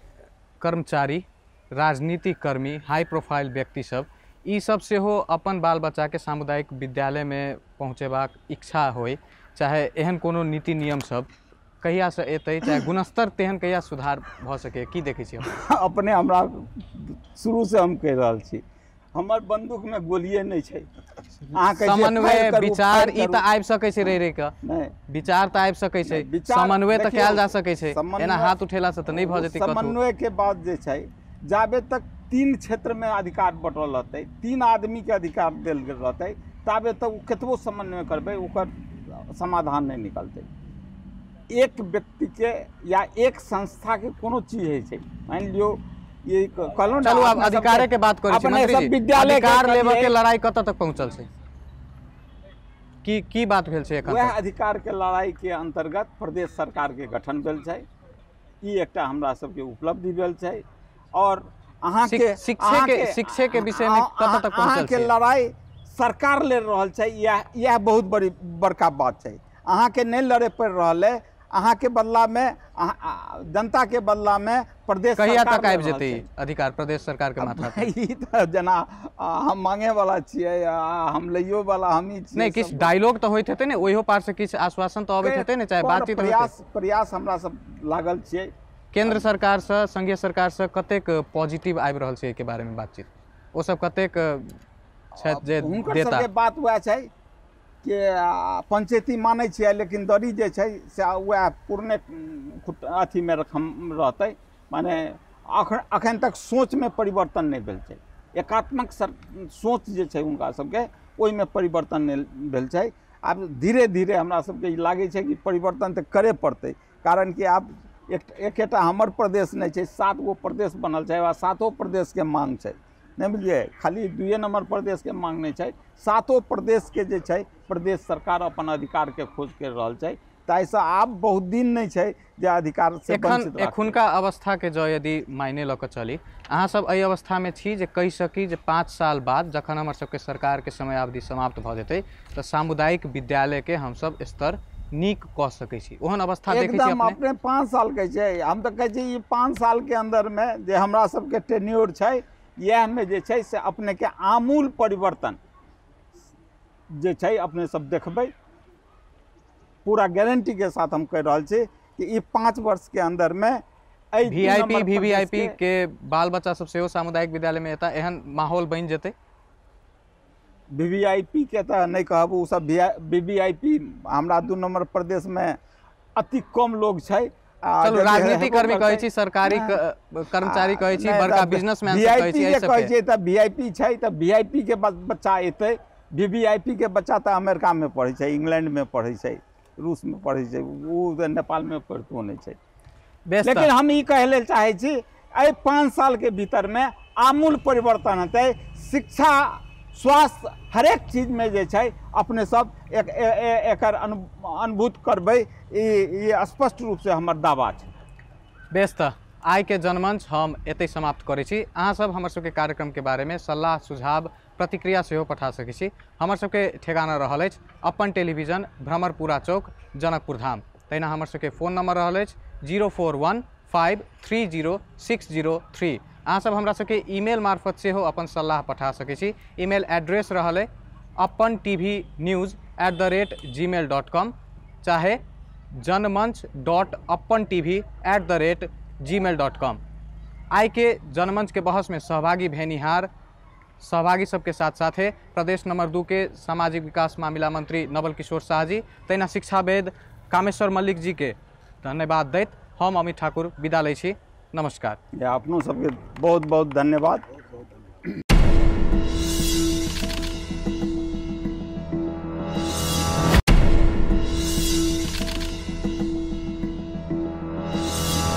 कर्मचारी, राजनीतिक कर्मी, हाई प्रोफाइल व्यक्ति सब ई सब सेहो अपन बाल बच्चाके सामुदायिक विद्यालयमे पहुँचेबाक इच्छा होइ, चाहे एहन कोनो नीति नियम सब कहियासँ एतै, चाहे गुणस्तर तेहन कहिया सुधार भऽ सकै, की देखै छियै अपने? हमरा शुरूसँ हम कहि रहल छी, हमर बंदूकमे गोलिये नहि छै। अहाँके समन्वय विचार ई तऽ आबि सकै छै, रहि रहि कऽ विचार तऽ आबि सकै छै, समन्वय तऽ कयल जा सकै छै, एना हाथ उठेलासँ तऽ नहि भऽ जेतै। समन्वयके बाद जे छै, जाबे तक 3 क्षेत्रमे अधिकार बटल रहतै, 3 आदमीके अधिकार देल गेल रहतै, ताबे तक ओ कतबो समन्वय करबै ओकर समाधान नहि निकलतै। एक व्यक्तिके या एक संस्थाके कोनो चीज होइ छै, मानि लियौ ये कहलहुँ ने, चलू आब अधिकारे के बात करै छी मंत्री जी, विद्यालय अधिकार लेबऽ के लड़ाई कतऽ तक पहुँचल छै, की की बात भेल छै एखन? वएह अधिकार के लड़ाई के अंतर्गत प्रदेश सरकार के गठन भेल छै, ई एकटा हमरा सबके उपलब्धि भेल छै। और अहाँके शिक्षे के विषय में कतऽ तक पहुँचल छै? अहाँके लड़ाई सरकार लड़ रहल छै, इएह बहुत बड़ी बड़का बात छै। अहाँके नहि लड़े पड़ि रहल है, अहाँके बदलामे जनताके बदलामे प्रदेश कहिया तक आबि जेतै अधिकार प्रदेश सरकार के माथा पर? ई तऽ जेना हम मांगे वाला छियै, हम लैयो वाला हमही छियै। नहि, किछु डायलॉग तऽ होइत हेतै ने, ओहियो पार से किछु आश्वासन तऽ अबैत हेतै ने, चाहे बातचीत। प्रयास हमरा सब लागल छियै। केंद्र सरकारसँ, संघीय सरकारसँ कतेक पॉजिटिव आबि रहल छै एहिके बारेमे बातचीत? ओ सब कतेक छथि जे हुनकर सबके बात वएह छै कि पंचायती मानै छियै, लेकिन दरी जे छै से वएह पुरने अथीमे रहतै, माने अखन तक सोचमे परिवर्तन नहि भेल छै। एकात्मक सोच जे छै हुनका सबके, ओहिमे परिवर्तन नहि भेल छै। आब धीरे धीरे हमरा सबके ई लागै छै कि परिवर्तन तऽ करे पड़तै, कारण कि आब एकेटा हमर प्रदेश नहि छै, 7 गो प्रदेश बनल छै आ 7 प्रदेशके मांग छै, नहि बुझलियै? खाली 2 नंबर प्रदेशके मांग नहि छै, 7 प्रदेशके जे छै प्रदेश सरकार अपन अधिकारके खोज करि रहल छै। ताहिसँ आब बहुत दिन नहि छै जे अधिकार से वंचित। एखुनका अवस्थाके जँ यदि मायने लऽ कऽ चली, अहाँ सब एहि अवस्थामे छी जे कहि सकी जे 5 साल बाद जखन हमर सबके सरकारके समयावधि समाप्त भऽ जेतै तऽ सामुदायिक विद्यालयके हमसब स्तर नीक कऽ सकै छी, ओहन अवस्था देखै छी अपने? 5 साल कहै छै, हम तऽ कहै छी ई 5 सालके अन्दरमे जे हमरा सबके टेन्योर छै, इएहमे जे छै से अपनेके आमूल परिवर्तन जे छै अपने सब देखबै। पूरा गारंटीके साथ हम कहि रहल छी कि ई 5 वर्षके अन्दरमे एहि वीआईपी वीवीआईपी के बाल बच्चा सब सेहो सामुदायिक विद्यालयमे एता, एहन माहौल बनि जेतै? वीवीआईपी के तऽ नहि कहब, ओ सब वीवीआईपी हमरा 2 नंबर प्रदेशमे अति कम लोग छै। चलू, राजनीतिक कर्मी कहै छी, सरकारी कर्मचारी कहै छी, बड़का बिजनेसमैन सब कहै छी, एहि कहै छै तऽ वीआईपी छै तऽ वीआईपी के बच्चा एतै। वीवीआईपी के बच्चा तऽ अमेरिकामे पढ़ै छै, इंग्लैंडमे पढ़ै छै, रूसमे पढ़ै छै, ओ तऽ नेपालमे पढ़ितो नहि छै। लेकिन हम ई कहै लेल चाहै छी, एहि 5 सालके भीतरमे आमूल परिवर्तन हेतै। शिक्षा, स्वास्थ्य, हरेक चीजमे जे छै अपने सब एकर अनुभूत करबै, ई स्पष्ट रूपसँ हमर दावा छै। बेस, तऽ आइके जनमंच हम एतहि समाप्त करै छी। अहाँ सब हमर सबके कार्यक्रमके बारेमे सलाह, सुझाव, प्रतिक्रिया सेहो पठा सकै छी। हमर सबके ठेगाना रहल अछि अपन टेलीविजन, भ्रमरपुरा चौक, जनकपुर धाम। तहिना हमर सबके फोन नंबर रहल अछि 041 530 603। अहाँ सब हमरा सबके ईमेल मार्फत सेहो अपन सलाह पठा सकै छी। ईमेल एड्रेस रहल अइ अपन tvnews@gmail.com चाहे janmanch.apantv@gmail.com। आइ के जनमंच के बहस में सहभागी भेनिहार सहभागी सबके साथ साथे प्रदेश नंबर 2 के सामाजिक विकास मामिला मंत्री नवल किशोर शाह जी, तहिना शिक्षावेद कामेश्वर मल्लिक जी के धन्यवाद दैत हम अमित ठाकुर विदा लै छी। नमस्कार। अपनों सबके बहुत बहुत धन्यवाद।